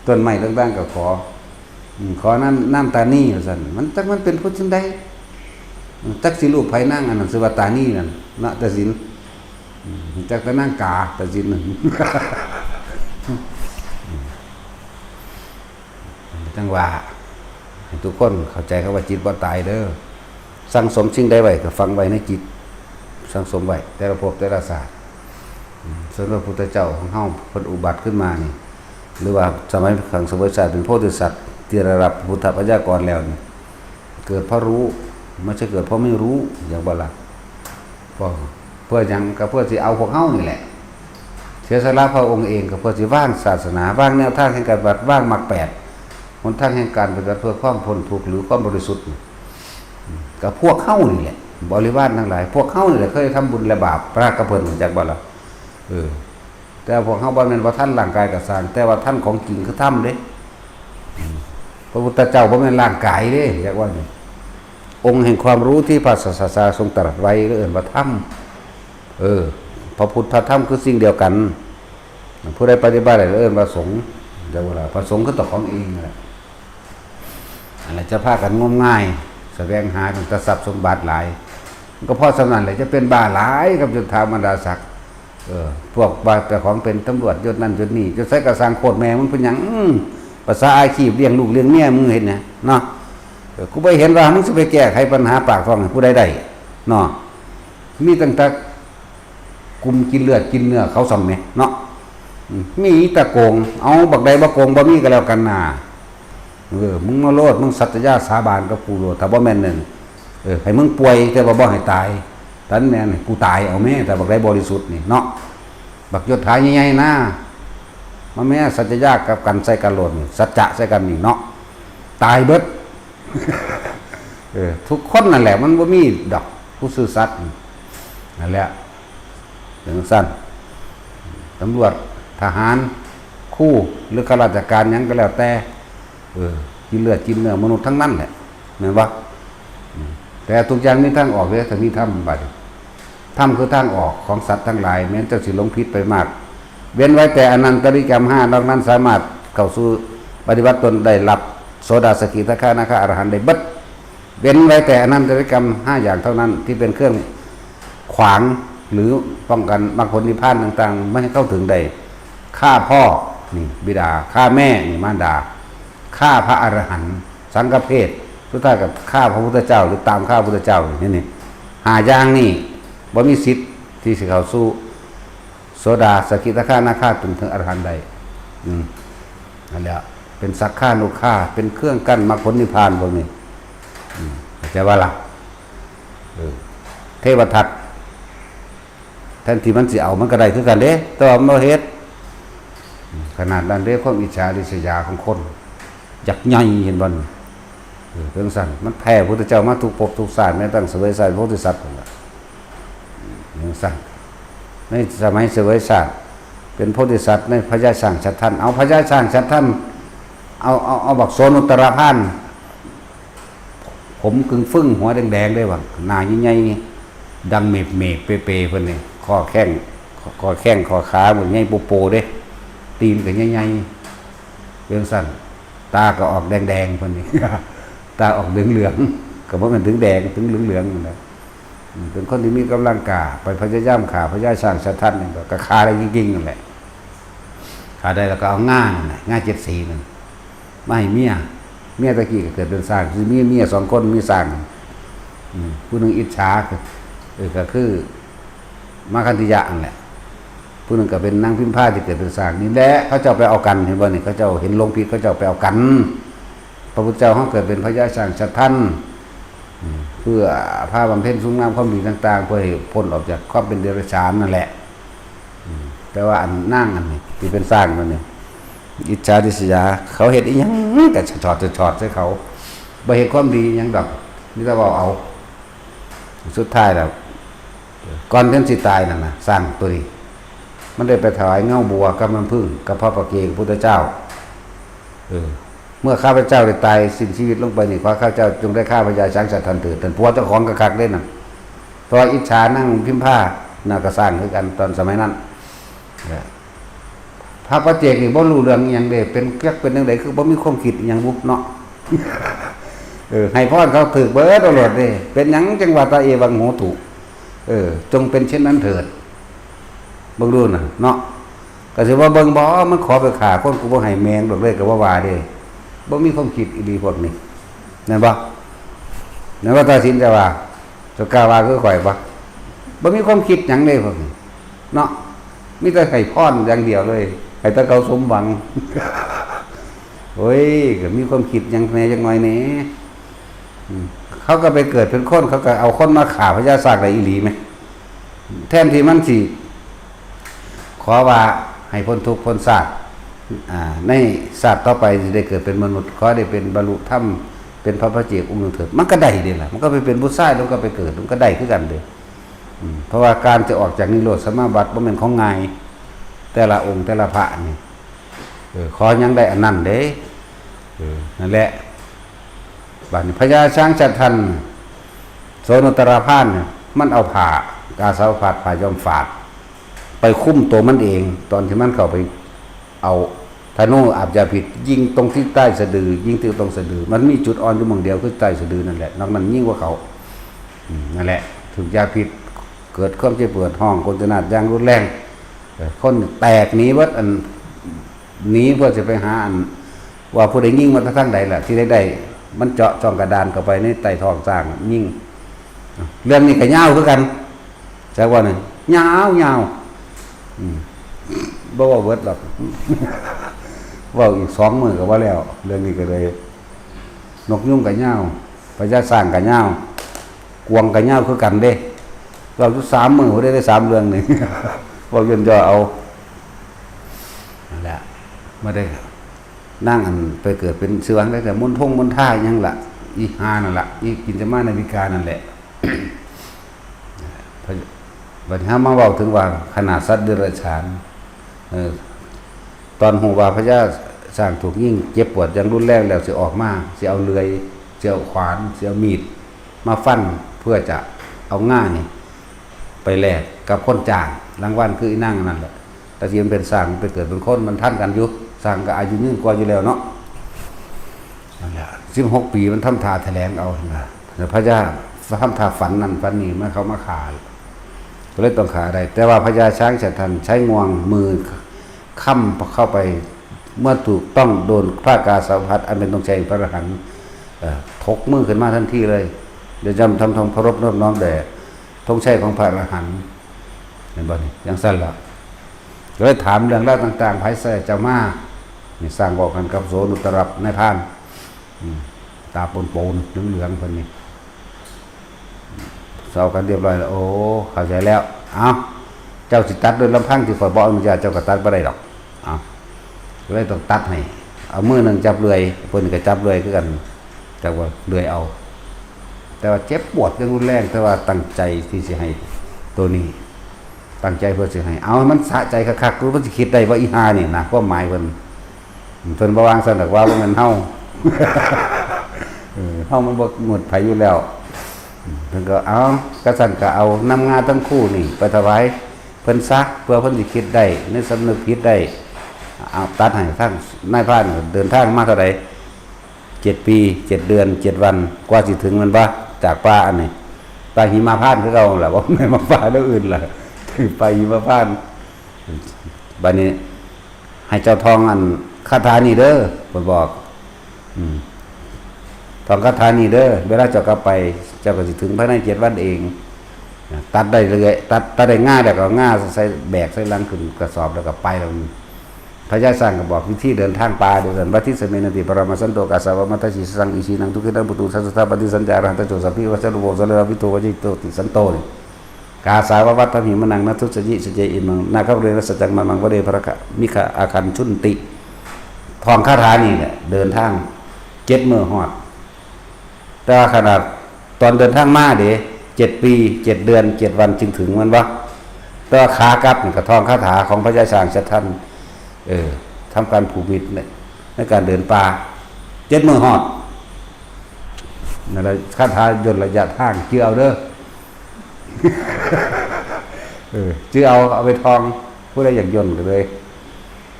ต้นไม้ต่างๆก็ขอ อืม ขอน้ำ น้ำตานีว่าซั่น มันจักมันเป็นผู้จั่งใด จักสิรูปไผนางอันนั้น ชื่อว่าตานีนั่น ณ ตาสิน อืม จักแต่นางกา ตาสินนั่น จั่งว่า ให้ทุกคนเข้าใจคำว่าจิตบ่ตายเด้อ สั่งสมสิ่งใดไว้ก็ฝังไว้ในจิต สั่งสมไว้ แต่ละภพแต่ละชาติ อืม ส่วนพระพุทธเจ้าของเฮา เพิ่นอุบัติขึ้นมานี่ หรือว่าสมัยสังเสวยชาติเป็นโพธิสัตว์ ที่ได้รับพุทธพยากรแล้วนี่ เกิดเพราะรู้ ไม่ใช่เกิดเพราะไม่รู้ อย่างบ่ล่ะ เพื่อ เพื่อหยัง ก็เพื่อสิเอาพวกเฮานี่แหละ เสียสละพระองค์เองก็เพื่อสิวางศาสนา วางแนวทางแห่งการปฏิบัติ วางมรรคแปด หนทางแห่งการปฏิบัติเพื่อความพ้นทุกข์หรือความบริสุทธิ์นี่ อืม ก็พวกเฮานี่แหละ บริวารทั้งหลาย พวกเฮานี่แหละเคยทำบุญและบาป พระกับเพิ่น จักบ่ล่ะ เออ แต่พวกเฮาบ่แม่นบ่ทันร่างกายก็ซ่าง แต่ว่าทันของจริงคือธรรมเด้ อืม พระพุทธเจ้าบ่แม่นร่างกายเด้ จักว่านี่ องค์แห่งความรู้ที่พระศาสดาทรงตรัสไว้ก็เอิ้นว่าธรรม เออ พระพุทธพระธรรมคือสิ่งเดียวกัน ผู้ใดปฏิบัติได้ก็เอิ้นว่าสงฆ์ จักว่าล่ะ พระสงฆ์คือตัวของเองนั่นแหละ อันนั้นจะพากันงมงาย แสวงหาตั้งแต่ทรัพย์สมบัติหลาย มันก็พอส่ำนั้นแหละ จะเป็นบ้าหลายกับจุฑาบรรดาศักดิ์ เออ พวกว่าเจ้าของเป็นตำรวจยศนั่นยศนี่ ยศไสก็ซ่าง โคตรแม่มึงเป็นหยัง อืม ภาษาอาชีพเลี้ยงลูกเลี้ยงเมียมึงเห็นหยังเนาะ เออ กูบ่เห็นว่ามึงสิไปแก้ไขปัญหาปากท้องให้ผู้ใดได้เนาะ มีตั้งแต่กลุ่มกินเลือดกินเนื้อเขาซ่ำแหมเนาะ อืม มีแต่โกง เอาบักใดบ่โกงบ่มีก็แล้วกันน่า เออ มึงมาโลด มึงสัตยาสาบานกับกูโลด ถ้าบ่แม่นนั่น เออ ให้มึงป่วยแต่ว่าบ่ให้ตาย ถ้าแม่นให้กูตายเอาแม่ ถ้าบักใดบริสุทธิ์นี่เนาะ บักยศถาใหญ่ๆนะ มาแม่สัตยากับกันใส่กันโลดนี่ สัจจะใส่กันนี่เนาะ ตายเบิด เออ ทุกคนนั่นแหละ มันบ่มีดอก ผู้ซื่อสัตย์นี่ นั่นแหละ จั่งซั่น ตำรวจ ทหาร ครู หรือข้าราชการหยังก็แล้วแต่ เออ กินเลือดกินเนื้อมนุษย์ทั้งนั้นแหละ แม่นบ่ อืม แต่ทุกอย่างมีทางออกเด้ ถ้ามีธรรมบัดนี้ ธรรมคือทางออกของสัตว์ทั้งหลาย แม้นเจ้าสิหลงผิดไปมาก เว้นไว้แต่อนันตริยกรรมห้า นอกนั้นสามารถเข้าสู่ปฏิบัติตนได้รับโสดา สกิทาคานาคาอรหันต์ได้เบิด เว้นไว้แต่อนันตริยกรรมห้าอย่างเท่านั้น ที่เป็นเครื่องขวางหรือป้องกันมรรคผลนิพพานต่างๆ ไม่ให้เข้าถึงได้ ฆ่าพ่อ นี่บิดา ฆ่าแม่ นี่มารดา ฆ่าพระอรหันต์ สังฆเพศ สุดท้ายก็ฆ่าพระพุทธเจ้า หรือตามฆ่าพระพุทธเจ้า นี่ นี่ ห้าอย่างนี่ บ่มีสิทธิ์ที่สิเข้าสู่โสดา สกิทาคานาคา จนถึงอรหันต์ได้ อืม นั่นแหละ เป็นสักขานุคา เป็นเครื่องกั้นมรรคผลนิพพานพวกนี้ อืม เข้าใจบ่ล่ะ เออ เทวทัต แทนที่มันสิเอามันก็ได้คือกันเด้ แต่ว่ามันบ่เฮ็ด อืม ขนาดนั้นเด้ ความอิจฉาริษยาของคน อยากใหญ่ เห็นบ่นี่ เออ จั่งซั่น มันแพ้พระพุทธเจ้ามาทุกภพทุกชาติ แม้ตั้งเสวยชาติโพธิสัตว์นั่นล่ะ จั่งซั่น ในสมัยเสวยชาติ เป็นโพธิสัตว์ในพญาช้างฉัตรทัน เอาพญาช้างฉัตรทัน เอา เอา เอาบักโสนุตตรพาน ผมกึ่งฟึ่ง หัวแดงๆ เลยว่ะ หน้าใหญ่ๆ ดังเมบๆ เปๆ เพิ่นนี่ คอแข้ง คอแข้ง คอขา มันใหญ่โปๆ เด้ ตีนก็ใหญ่ๆ จั่งซั่น ตาก็ออกแดงๆ เพิ่นนี่ ตาออกเหลืองๆ ก็บ่แม่นถึงแดง ถึงเหลืองๆ นั่นแหละ อืม เป็นคนที่มีกำลังกล้า ไปพยายามฆ่าพญาช้างฉัตรทันนี่ ก็ฆ่าได้จริงๆ นั่นแหละ ฆ่าได้แล้วก็เอาง่านั่นแหละ ง่าเจ็ดสีนั่น มาให้เมีย เมียตะกี้ก็เกิดเป็นช้าง สิมีเมียสองคน มีช้าง อืม ผู้หนึ่งอิจฉา เออ ก็คือ มาคันธิยะนั่นแหละ ผู้หนึ่งก็เป็นนางพิมพาที่เกิดเป็นช้าง นี่แหละ เขาเจ้าไปเอากัน เห็นบ่นี่ เขาเจ้าเห็นหลงผิด เขาเจ้าไปเอากัน พระพุทธเจ้าเฮาเกิดเป็นพญาช้างฉัตรทัน อืม เพื่อพาบำเพ็ญคุณงามความดีต่างๆ เพื่อให้พ้นออกจากความเป็นเดรัจฉานนั่นแหละ อืม แต่ว่าอันนางอันนี้ที่เป็นช้างนั่นนี่ อิจฉาริษยา เขาเฮ็ดอีหยังก็ชอดๆ ใส่เขา บ่เฮ็ดความดีอีหยังดอก มีแต่เว้าเอา สุดท้ายแล้ว ก่อนที่มันสิตายนั่นนะ ช้างตัวนี้ มันได้ไปถวายเงาบัวกับน้ำผึ้งกับพระประเจกพุทธเจ้า เออ เมื่อข้าพเจ้าได้ตายสิ้นชีวิตลงไปนี่ ขอข้าพเจ้าจงได้ฆ่าพญาช้างชาตทันเถิด ท่านผัวเจ้าของกะคักเด้นั่น เพราะว่าอิจฉานางพิมพา นางกะช้างคือกันตอนสมัยนั้น พระปัจเจกนี่บ่รู้เรื่องอิหยังเด้ เป็นจักเป็นจั่งใด คือบ่มีความคิดอิหยังบุเนาะ เออ ให้พรเขาถืกเบิดเอาโลดเด้ เป็นหยังจั่งว่าตาเอวังโหตุ เออ จงเป็นเช่นนั้นเถิด เบิ่งดูน่ะเนาะ ก็สิว่าเบิ่งบ่ มันขอไปฆ่าคน กูบ่ให้แม่งดอกเลย ก็บ่ว่าเด้ บ่มีความคิดอีหลีพวกนี้ นั่นบ่ นั่นว่าตัดสินจะว่า จะกล้าว่าคือข่อยบ่ บ่มีความคิดหยังเลยพวกนี้ เนาะ มีแต่ให้พรอย่างเดียวเลย ให้แต่เขาสมหวัง โอ้ย ก็มีความคิดหยังแหน่จักหน่อยแหน่ อืม เขาก็ไปเกิดเป็นคน เขาก็เอาคนมาฆ่าพญาช้างได้อีหลีไหม แทนที่มันสิ ขอว่าให้พ้นทุกข์พ้นชาติ อ่า ในชาติต่อไปสิได้เกิดเป็นมนุษย์ ขอได้เป็นบรรลุธรรม เป็นพระปัจเจกองค์หนึ่งเถิด มันก็ได้เด้ล่ะ มันก็ไปเป็นผู้ชาย มันก็ไปเกิด มันก็ได้คือกันเด้ อืม เพราะว่าการจะออกจากนิโรธสมาบัติบ่แม่นของง่าย แต่ละองค์แต่ละพระนี่ เออ ขอหยังได้อันนั้นเด้ เออ นั่นแหละ บัดนี้พญาช้างชาตทัน โสนุตราพานเนี่ย มันเอาผ้า กาสาวพัสตร์ ผ้าย้อมฝาด ไปคุมตัวมันเอง ตอนที่มันเข้าไปเอาธนูอาบยาพิษ ยิงตรงที่ใต้สะดือ ยิงที่ตรงสะดือ มันมีจุดอ่อนอยู่หม่องเดียวคือใต้สะดือนั่นแหละ นอกนั้นยิงบ่เข้า อืม นั่นแหละ ถูกยาพิษ เกิดความเจ็บปวด ฮ้องโกนจนาดอย่างรุนแรง เออ คนแตกหนีเบิด อัน หนีเพื่อจะไปหาอัน ว่าผู้ใดยิงมาทางใดล่ะ ที่ได้ได้ มันเจาะช่องกระดานเข้าไปในใต้ท้องช้าง ยิง เรื่องนี้ก็ยาวคือกัน จักว่าหนึ่ง ยาวยาว อืม บ่เว้าเบิดหรอก เว้าอีกสองมื้อก็ว่าแล้ว เรื่องนี้ก็เลย นกยูงก็ยาว พญาช้างก็ยาว กวางก็ยาวคือกันเด้ เว้าอยู่สามมื้อ บ่ได้ได้สามเรื่องนี่ เว้าย่นย่อเอา นั่นแหละ มาได้ นางอันไปเกิดเป็นชื่อว่าได้แต่มนทงมนทาหยังล่ะ อีหานั่นล่ะ อีกินจะมาในวิกานั่นแหละ บัดนี้เฮามาเว้าถึงว่าขนาดสัตว์เดรัจฉาน เออ ตอนฮู้ว่าพญาช้างถูกยิงเจ็บปวดอย่างรุนแรงแล้วสิออกมา สิเอาเลื่อย สิเอาขวาน สิเอามีดมาฟัน เพื่อจะเอาง่านี่ไปแลกกับคนจ้าง รางวัลคืออีนางนั่นแหละ แต่ที่มันเป็นช้าง มันไปเกิดเป็นคน มันทันกันอยู่ ช้างก็อายุยืนกว่าอยู่แล้วเนาะ นั่นแหละ สิบหกปีมันทำท่าแถลงเอาหั่นน่ะ แล้วพญาทำท่าฝันนั่นฝันนี่ มันเข้ามาฆ่า ก็เลยต้องฆ่าได้ แต่ว่าพญาช้างชาตทันใช้งวงมือค้ำเข้าไป เมื่อถูกต้องโดนพระกาสาวพัสตร์ อันเป็นธงชัยพระอรหันต์ เอ่อ ถกมือขึ้นมาทันทีเลย โดยจำทำทองเคารพนอบน้อมแด่ธงชัยของพระอรหันต์ เห็นบ่นี่ จังซั่นล่ะ ก็เลยถามเรื่องราวต่างๆ ไผใส่เจ้ามา นี่สร้างบอกกันกับโสนุตรับนายพราน อืม ตาโปนๆ เหลืองๆ เพิ่นนี่ เซากันเรียบร้อยแล้ว โอ้ เข้าใจแล้ว เอา เจ้าสิตัดด้วยลำพังที่ข้อยบ่อนุญาต เจ้าก็ตัดบ่ได้ดอก เอา ก็เลยต้องตัดให้ เอามือหนึ่งจับเลื่อย เพิ่นก็จับเลื่อยคือกัน จับว่าเลื่อยเอา แต่ว่าเจ็บปวดอย่างรุนแรง แต่ว่าตั้งใจที่สิให้ตัวนี้ ตั้งใจเพื่อสิให้ เอาให้มันสะใจคักๆ รู้มันสิคิดได้ว่าอีห่านี่นะ ความหมายเพิ่น เพิ่นบ่วางซั่นดอกว่าบ่แม่นเฮา เออ เฮามันบ่งดไผอยู่แล้ว เพิ่นก็เอา กะซั่นก็เอานำงาทั้งคู่นี่ไปถวายเพิ่นซะ เพื่อเพิ่นสิคิดได้ ในสำนึกผิดได้ เอาตัดให้ทางนายพรานเดินทางมาเท่าใด เจ็ดปี เจ็ดเดือน เจ็ดวัน กว่าสิถึงแม่นบ่ จากป่าอันนี้ ป่าหิมพานต์คือเก่าหั่นล่ะ บ่แม่นมาป่าเรื่องอื่นล่ะ ป่าหิมพานต์ บัดนี้ ให้เจ้าท่องอันคาถานี้เด้อ เพิ่นบอก อืม ท่องคาถานี้เด้อ เวลาเจ้ากลับไป เจ้าก็สิถึงภายในเจ็ดวันเอง ตัดได้เรื่อย ตัด ตัดได้ง่าแล้วก็เอาง่าใส่ แบกใส่หลังขึ้นกระสอบแล้วก็ไปแล้ว พญาช้างก็บอกวิธีเดินทางป่าเด้อ วัตถิสเม นันติ ปรมาสันโต กาสาวะมัทธสี สัง อิชีนัง ทุกขินัง ปุตุง สัสสะทา ปฏิสัญจา อรหันตโจ สัพพิวัชชะ รูปโภ สะเลวะ วิทู วจิโตติ สันโต กาสาวะวัตถะหิมะนัง นะทุสสะยิ สะเยอิมัง นาคะปะเรนะสัจจัง มะมัง วะเร ภะระกะ มิขะ อาคันชุนติ ท่องคาถานี่แหละ เดินทาง เจ็ดมื้อฮอด แต่ว่าขนาดตอนเดินทางมาเด้ เจ็ดปี เจ็ดเดือน เจ็ดวันจึงถึง แม่นบ่ แต่ว่าขากลับนี่ก็ท่องคาถาของพญาช้างเจ็ดท่าน เออ ทำการผูกมิตรในในการเดินป่า เจ็ดมื้อฮอด นั่นแหละ คาถาย่นระยะทาง จื่อเอาเด้อ เออ จื่อเอา เอาไปท่อง ผู้ใดอยากย่นก็เลย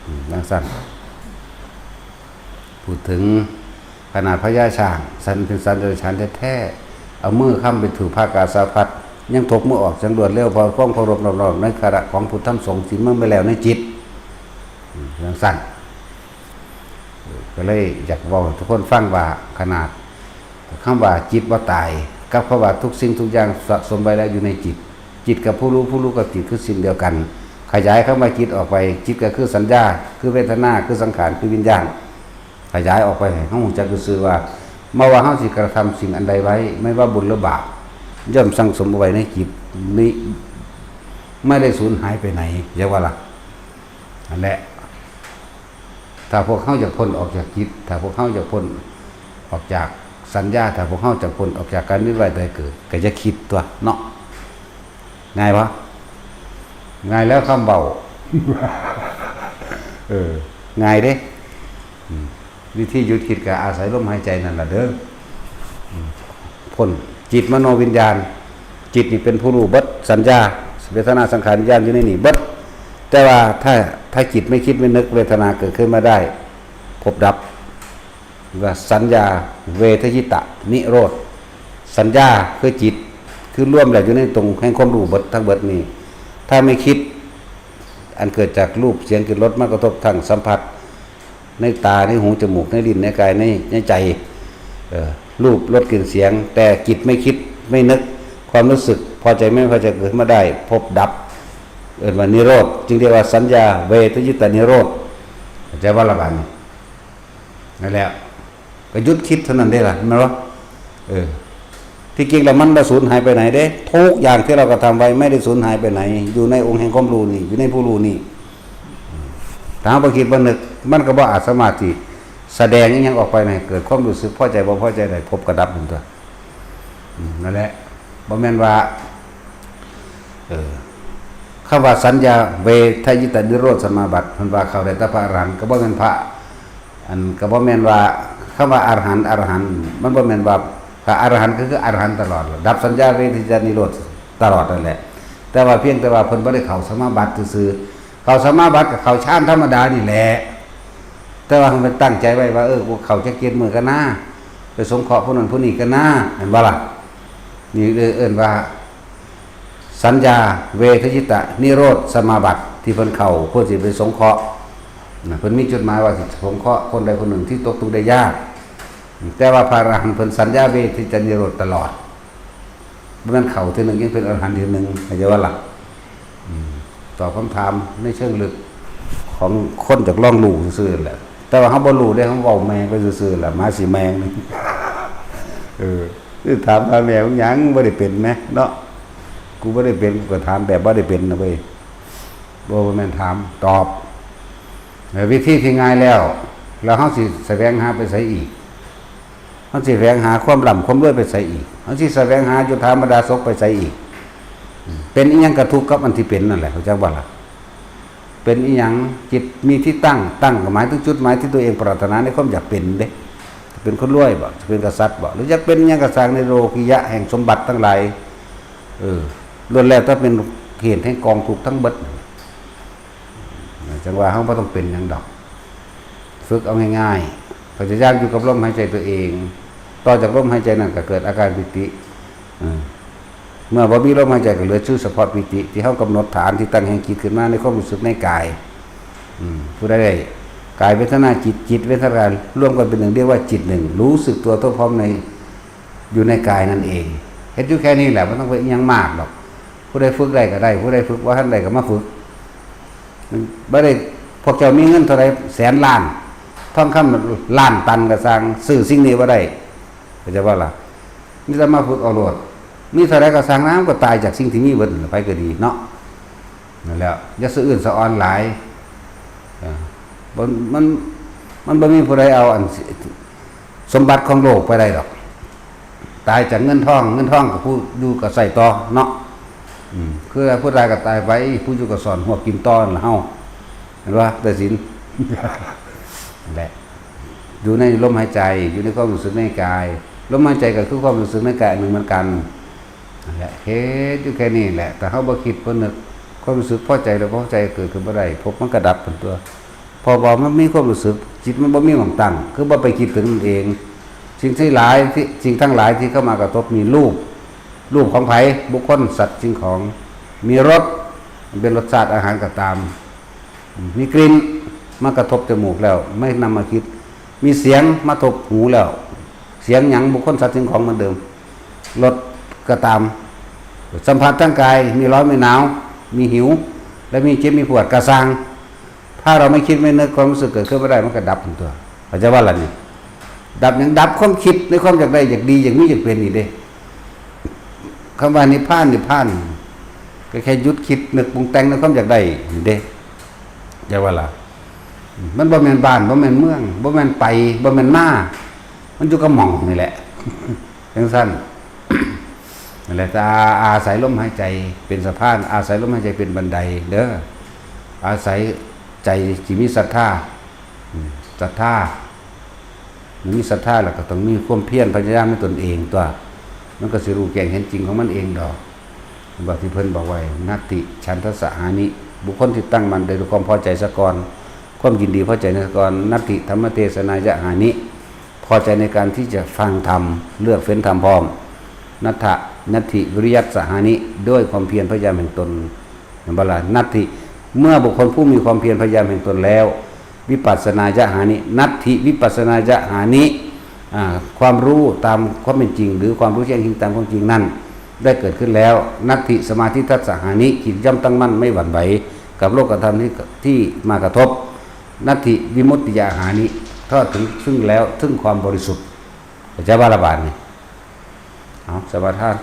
อืม จั่งซั้น พูดถึงขนาดพญาช้าง สันเป็นสันเดรัจฉานแท้ๆ เอามือค้ำไปถูกผ้ากาสาวพัสตร์ ยังถกมือออกอย่างรวดเร็ว เพราะความเคารพนอบน้อมในคณะของพุทธธรรมสงฆ์ที่มันไปแล้วในจิต อืม จั่งซั้น เออ ก็เลยอยากเว้าให้ทุกคนฟังว่า ขนาดคำว่าจิตบ่ตาย กับคำว่าทุกสิ่งทุกอย่างสะสมไว้แล้วอยู่ในจิต จิตกับผู้รู้ ผู้รู้กับจิตคือสิ่งเดียวกัน ขยายคำว่าจิตออกไป จิตก็คือสัญญา คือเวทนา คือสังขาร คือวิญญาณ ขยายออกไปให้เฮารู้จักซื่อๆว่า บ่ว่าเฮาสิกระทำสิ่งอันใดไว้ ไม่ว่าบุญหรือบาป ย่อมสั่งสมเอาไว้ในจิตนี้ ไม่ได้สูญหายไปไหน เรียกว่าล่ะ นั่นแหละ ถ้าพวกเฮาอยากพ้นออกจากจิต ถ้าพวกเฮาอยากพ้นออกจากสัญญา ถ้าพวกเฮาอยากพ้นออกจากการเวียนว่ายตายเกิด ก็อย่าคิดตั๊วเนาะ ง่ายบ่ ง่ายแล้วคำเว้า เออ ง่ายเด้ อืม วิธีหยุดคิดก็อาศัยลมหายใจนั่นล่ะเด้อ อืม พ้น จิตมโนวิญญาณ จิตนี่เป็นผู้รู้เบิด สัญญา เวทนา สังขาร วิญญาณอยู่ในนี่เบิด แต่ว่าถ้า ถ้าจิตไม่คิดไม่นึก เวทนาเกิดขึ้นมาได้ พบดับ ว่าสัญญาเวทยิตะนิโรธ สัญญาคือจิต คือรวมแล้วอยู่ในตรงแห่งความรู้เบิดทั้งเบิดนี่ ถ้าไม่คิด อันเกิดจากรูป เสียง กลิ่น รส มากระทบทางสัมผัส ในตา ในหู จมูก ในลิ้น ในกาย ใน ในใจ เอ่อ รูป รส กลิ่น เสียง แต่จิตไม่คิด ไม่นึก ความรู้สึก พอใจไม่พอใจเกิดขึ้นมาได้ พบดับ เอิ้นว่านิโรธ จึงเรียกว่าสัญญาเวทยิตะนิโรธ เข้าใจบ่ล่ะบาดนี้ นั่นแหละ ก็หยุดคิดเท่านั้นเด้ล่ะ แม่นบ่ เออ ที่จริงแล้วมันบ่สูญหายไปไหนเด้ ทุกอย่างที่เรากระทำไว้ไม่ได้สูญหายไปไหน อยู่ในองค์แห่งความรู้นี่ อยู่ในผู้รู้นี่ ถ้าเราบ่คิดบ่นึก มันก็บ่อาจสามารถที่แสดงอิหยังออกไปให้เกิดความรู้สึกพอใจบ่พอใจได้ พบกับดับนั่นตั๊ว อืม นั่นแหละ บ่แม่นว่า เออ คำว่าสัญญาเวทยิตานิโรธสมาบัติ เพิ่นว่าเข้าได้แต่พระอรหันต์ ก็บ่แม่นพระ อัน ก็บ่แม่นว่า คำว่าอรหันต์ อรหันต์ มันบ่แม่นว่า ถ้าอรหันต์ก็คืออรหันต์ตลอด ดับสัญญาเวทยิตานิโรธตลอดนั่นแหละ แต่ว่าเพียงแต่ว่าเพิ่นบ่ได้เข้าสมาบัติซื่อๆ เข้าสมาบัติก็เข้าฌานธรรมดานี่แหละ แต่ว่าเพิ่นตั้งใจไว้ว่า เออ กูเข้าจักเจ็ดมื้อก่อนนะ ไปสงเคราะห์ผู้นั้นผู้นี้ก่อนนะ แม่นบ่ล่ะ นี่เลยเอิ้นว่า สัญญาเวทยิตะนิโรธสมาบัติ ที่เพิ่นเข้าเพื่อสิไปสงเคราะห์นะ เพิ่นมีจุดหมายว่าสิสงเคราะห์คนใดคนหนึ่งที่ตกทุกข์ได้ยาก แต่ว่าพระอรหันต์เพิ่นสัญญาเวทยิตะนิโรธตลอด บ่แม่นเข้าเทื่อหนึ่งยังเป็นอรหันต์เทื่อหนึ่ง เข้าใจบ่ล่ะ อืม ตอบคำถามในเชิงลึกของคนอยากลองรู้ซื่อๆแหละ แต่ว่าเฮาบ่รู้เด้ เฮาเว้าแม่งไปซื่อๆแหละ หมาสิแม่ง เออ คือถามว่าแม่มึงหยัง บ่ได้เป็นแหมเนาะ กูบ่ได้เป็น กูก็ถามแบบบ่ได้เป็นนะเว้ย บ่ บ่แม่นถาม ตอบ เออ วิธีที่ง่ายแล้ว แล้วเฮาสิแสวงหาไปไสอีก เฮาสิแสวงหาความร่ำความรวยไปไสอีก เฮาสิแสวงหายศถาบรรดาศักดิ์ไปไสอีก เป็นอิหยังกะทุกข์กับอันที่เป็นนั่นแหละ เข้าใจบ่ล่ะ เป็นอิหยัง จิตมีที่ตั้ง ตั้งก็หมายถึงจุดหมายที่ตัวเองปรารถนาในความอยากเป็นเด้ จะเป็นคนรวยบ่ จะเป็นกษัตริย์บ่ หรืออยากเป็นอิหยังก็ซ่างในโลกิยะแห่งสมบัติทั้งหลาย เออ ล้วนแล้วแต่เป็นเหตุแห่งกองทุกข์ทั้งเบิด จั่งว่าเฮาบ่ต้องเป็นหยังดอก ฝึกเอาง่ายๆ พยายามอยู่กับลมหายใจตัวเอง ต่อจากลมหายใจนั้นก็เกิดอาการปีติ เออ เมื่อบ่มีลมหายใจก็เหลือชื่อเฉพาะปีติ ที่เฮากำหนดฐานที่ตั้งแห่งจิตขึ้นมาในความรู้สึกในกาย อืม ผู้ใดได้กายเวทนาจิต จิตเวทนารวมกันเป็นหนึ่ง เรียกว่าจิตหนึ่ง รู้สึกตัวทั่วพร้อมใน อยู่ในกายนั่นเอง เฮ็ดอยู่แค่นี้แหละ บ่ต้องไปอิหยังมากดอก ผู้ใดฝึกได้ก็ได้ ผู้ใดฝึกบ่ทันได้ก็มาฝึก มันบ่ได้ พวกเจ้ามีเงินเท่าใดแสนล้าน ทองคำล้านตันก็ซ่าง ซื้อสิ่งนี้บ่ได้ เข้าใจบ่ล่ะ มีแต่มาฝึกเอาโลด มีเท่าใดก็ซ่าง น้ำก็ตายจากสิ่งที่มีเบิดนั่นล่ะ ไผก็ดีเนาะ นั่นแหละ อย่าสะอื้นสะออนหลาย เออ บ่ มัน มันบ่มีผู้ใดเอาอันสมบัติของโลกไปได้ดอก ตายจากเงินทอง เงินทองก็ผู้อยู่ก็ใส่ต่อเนาะ อืม คือผู้ตายก็ตายไป ผู้อยู่ก็สอนหัวกินต่อนั่นล่ะเฮา เห็นบ่ แต่ศีล นั่นแหละ อยู่ในลมหายใจ อยู่ในความรู้สึกในกาย ลมหายใจก็คือความรู้สึกในกายอันหนึ่งเหมือนกัน นั่นแหละ เฮ็ดอยู่แค่นี้แหละ แต่เฮาบ่คิดบ่นึก ความรู้สึกพอใจหรือบ่พอใจเกิดขึ้นบ่ได้ ภพมันก็ดับไปตัว เพราะว่ามันมีความรู้สึก จิตมันบ่มีหม่องตั้ง คือบ่ไปคิดถึงมันเอง สิ่งที่หลายที่ สิ่งทั้งหลายที่เข้ามากระทบ มีรูป รูปของไผ บุคคล สัตว์ สิ่งของ มีรส มันเป็นรสชาติอาหารก็ตาม มีกลิ่น มากระทบจมูกแล้ว ไม่นำมาคิด มีเสียงมาทบหูแล้ว เสียงหยัง บุคคล สัตว์ สิ่งของเหมือนเดิม รสก็ตาม สัมผัสทางกาย มีร้อน มีหนาว มีหิว และมีเจ็บ มีปวด กระซัง ถ้าเราไม่คิดไม่นึก ความรู้สึกเกิดขึ้นไม่ได้ มันก็ดับทันตัว เข้าใจว่าล่ะนี่ ดับหยัง ดับความคิดในความอยากได้ อยากดี อยากมี อยากเป็นนี่เด้ คำว่านิพพาน นิพพาน ก็แค่หยุดคิดนึกปรุงแต่งในความอยากได้นี่เด้ เข้าใจว่าล่ะ มันบ่แม่นบ้าน บ่แม่นเมือง บ่แม่นไป บ่แม่นมา มันอยู่กับหม่องนี่แหละ จังซั่น นั่นแหละ ถ้าอาศัยลมหายใจเป็นสะพาน อาศัยลมหายใจเป็นบันไดเด้อ อาศัยใจที่มีศรัทธา อืม ศรัทธา มันมีศรัทธาแล้วก็ต้องมีความเพียรพยายามในตนเองตัว มันก็สิรู้แจ้งเห็นจริงของมันเองดอก บอกที่เพิ่นบอกไว้ นัตถิฉันทสหานิ บุคคลที่ตั้งมั่นได้ด้วยความพอใจซะก่อน ความยินดีพอใจซะก่อน นัตถิธรรมเทศนายะหานิ พอใจในการที่จะฟังธรรม เลือกเฟ้นธรรมพร้อม นัตถะ นัตถิวิริยัสสหานิ ด้วยความเพียรพยายามแห่งตน เห็นบ่ล่ะ นัตถิ เมื่อบุคคลผู้มีความเพียรพยายามแห่งตนแล้ว วิปัสสนายะหานิ นัตถิวิปัสสนายะหานิ อ่า ความรู้ตามความเป็นจริง หรือความรู้แจ้งจริงตามความจริงนั้น ได้เกิดขึ้นแล้ว นัตถิสมาธิทัสสหานิ จิตย่อมตั้งมั่นไม่หวั่นไหว กับโลกธรรมที่ ที่มากระทบ นัตถิวิมุตติยาหานิ ทอดถึงซึ่งแล้วซึ่งความบริสุทธิ์ เข้าใจว่าละบาดนี่ เอา สมาทาน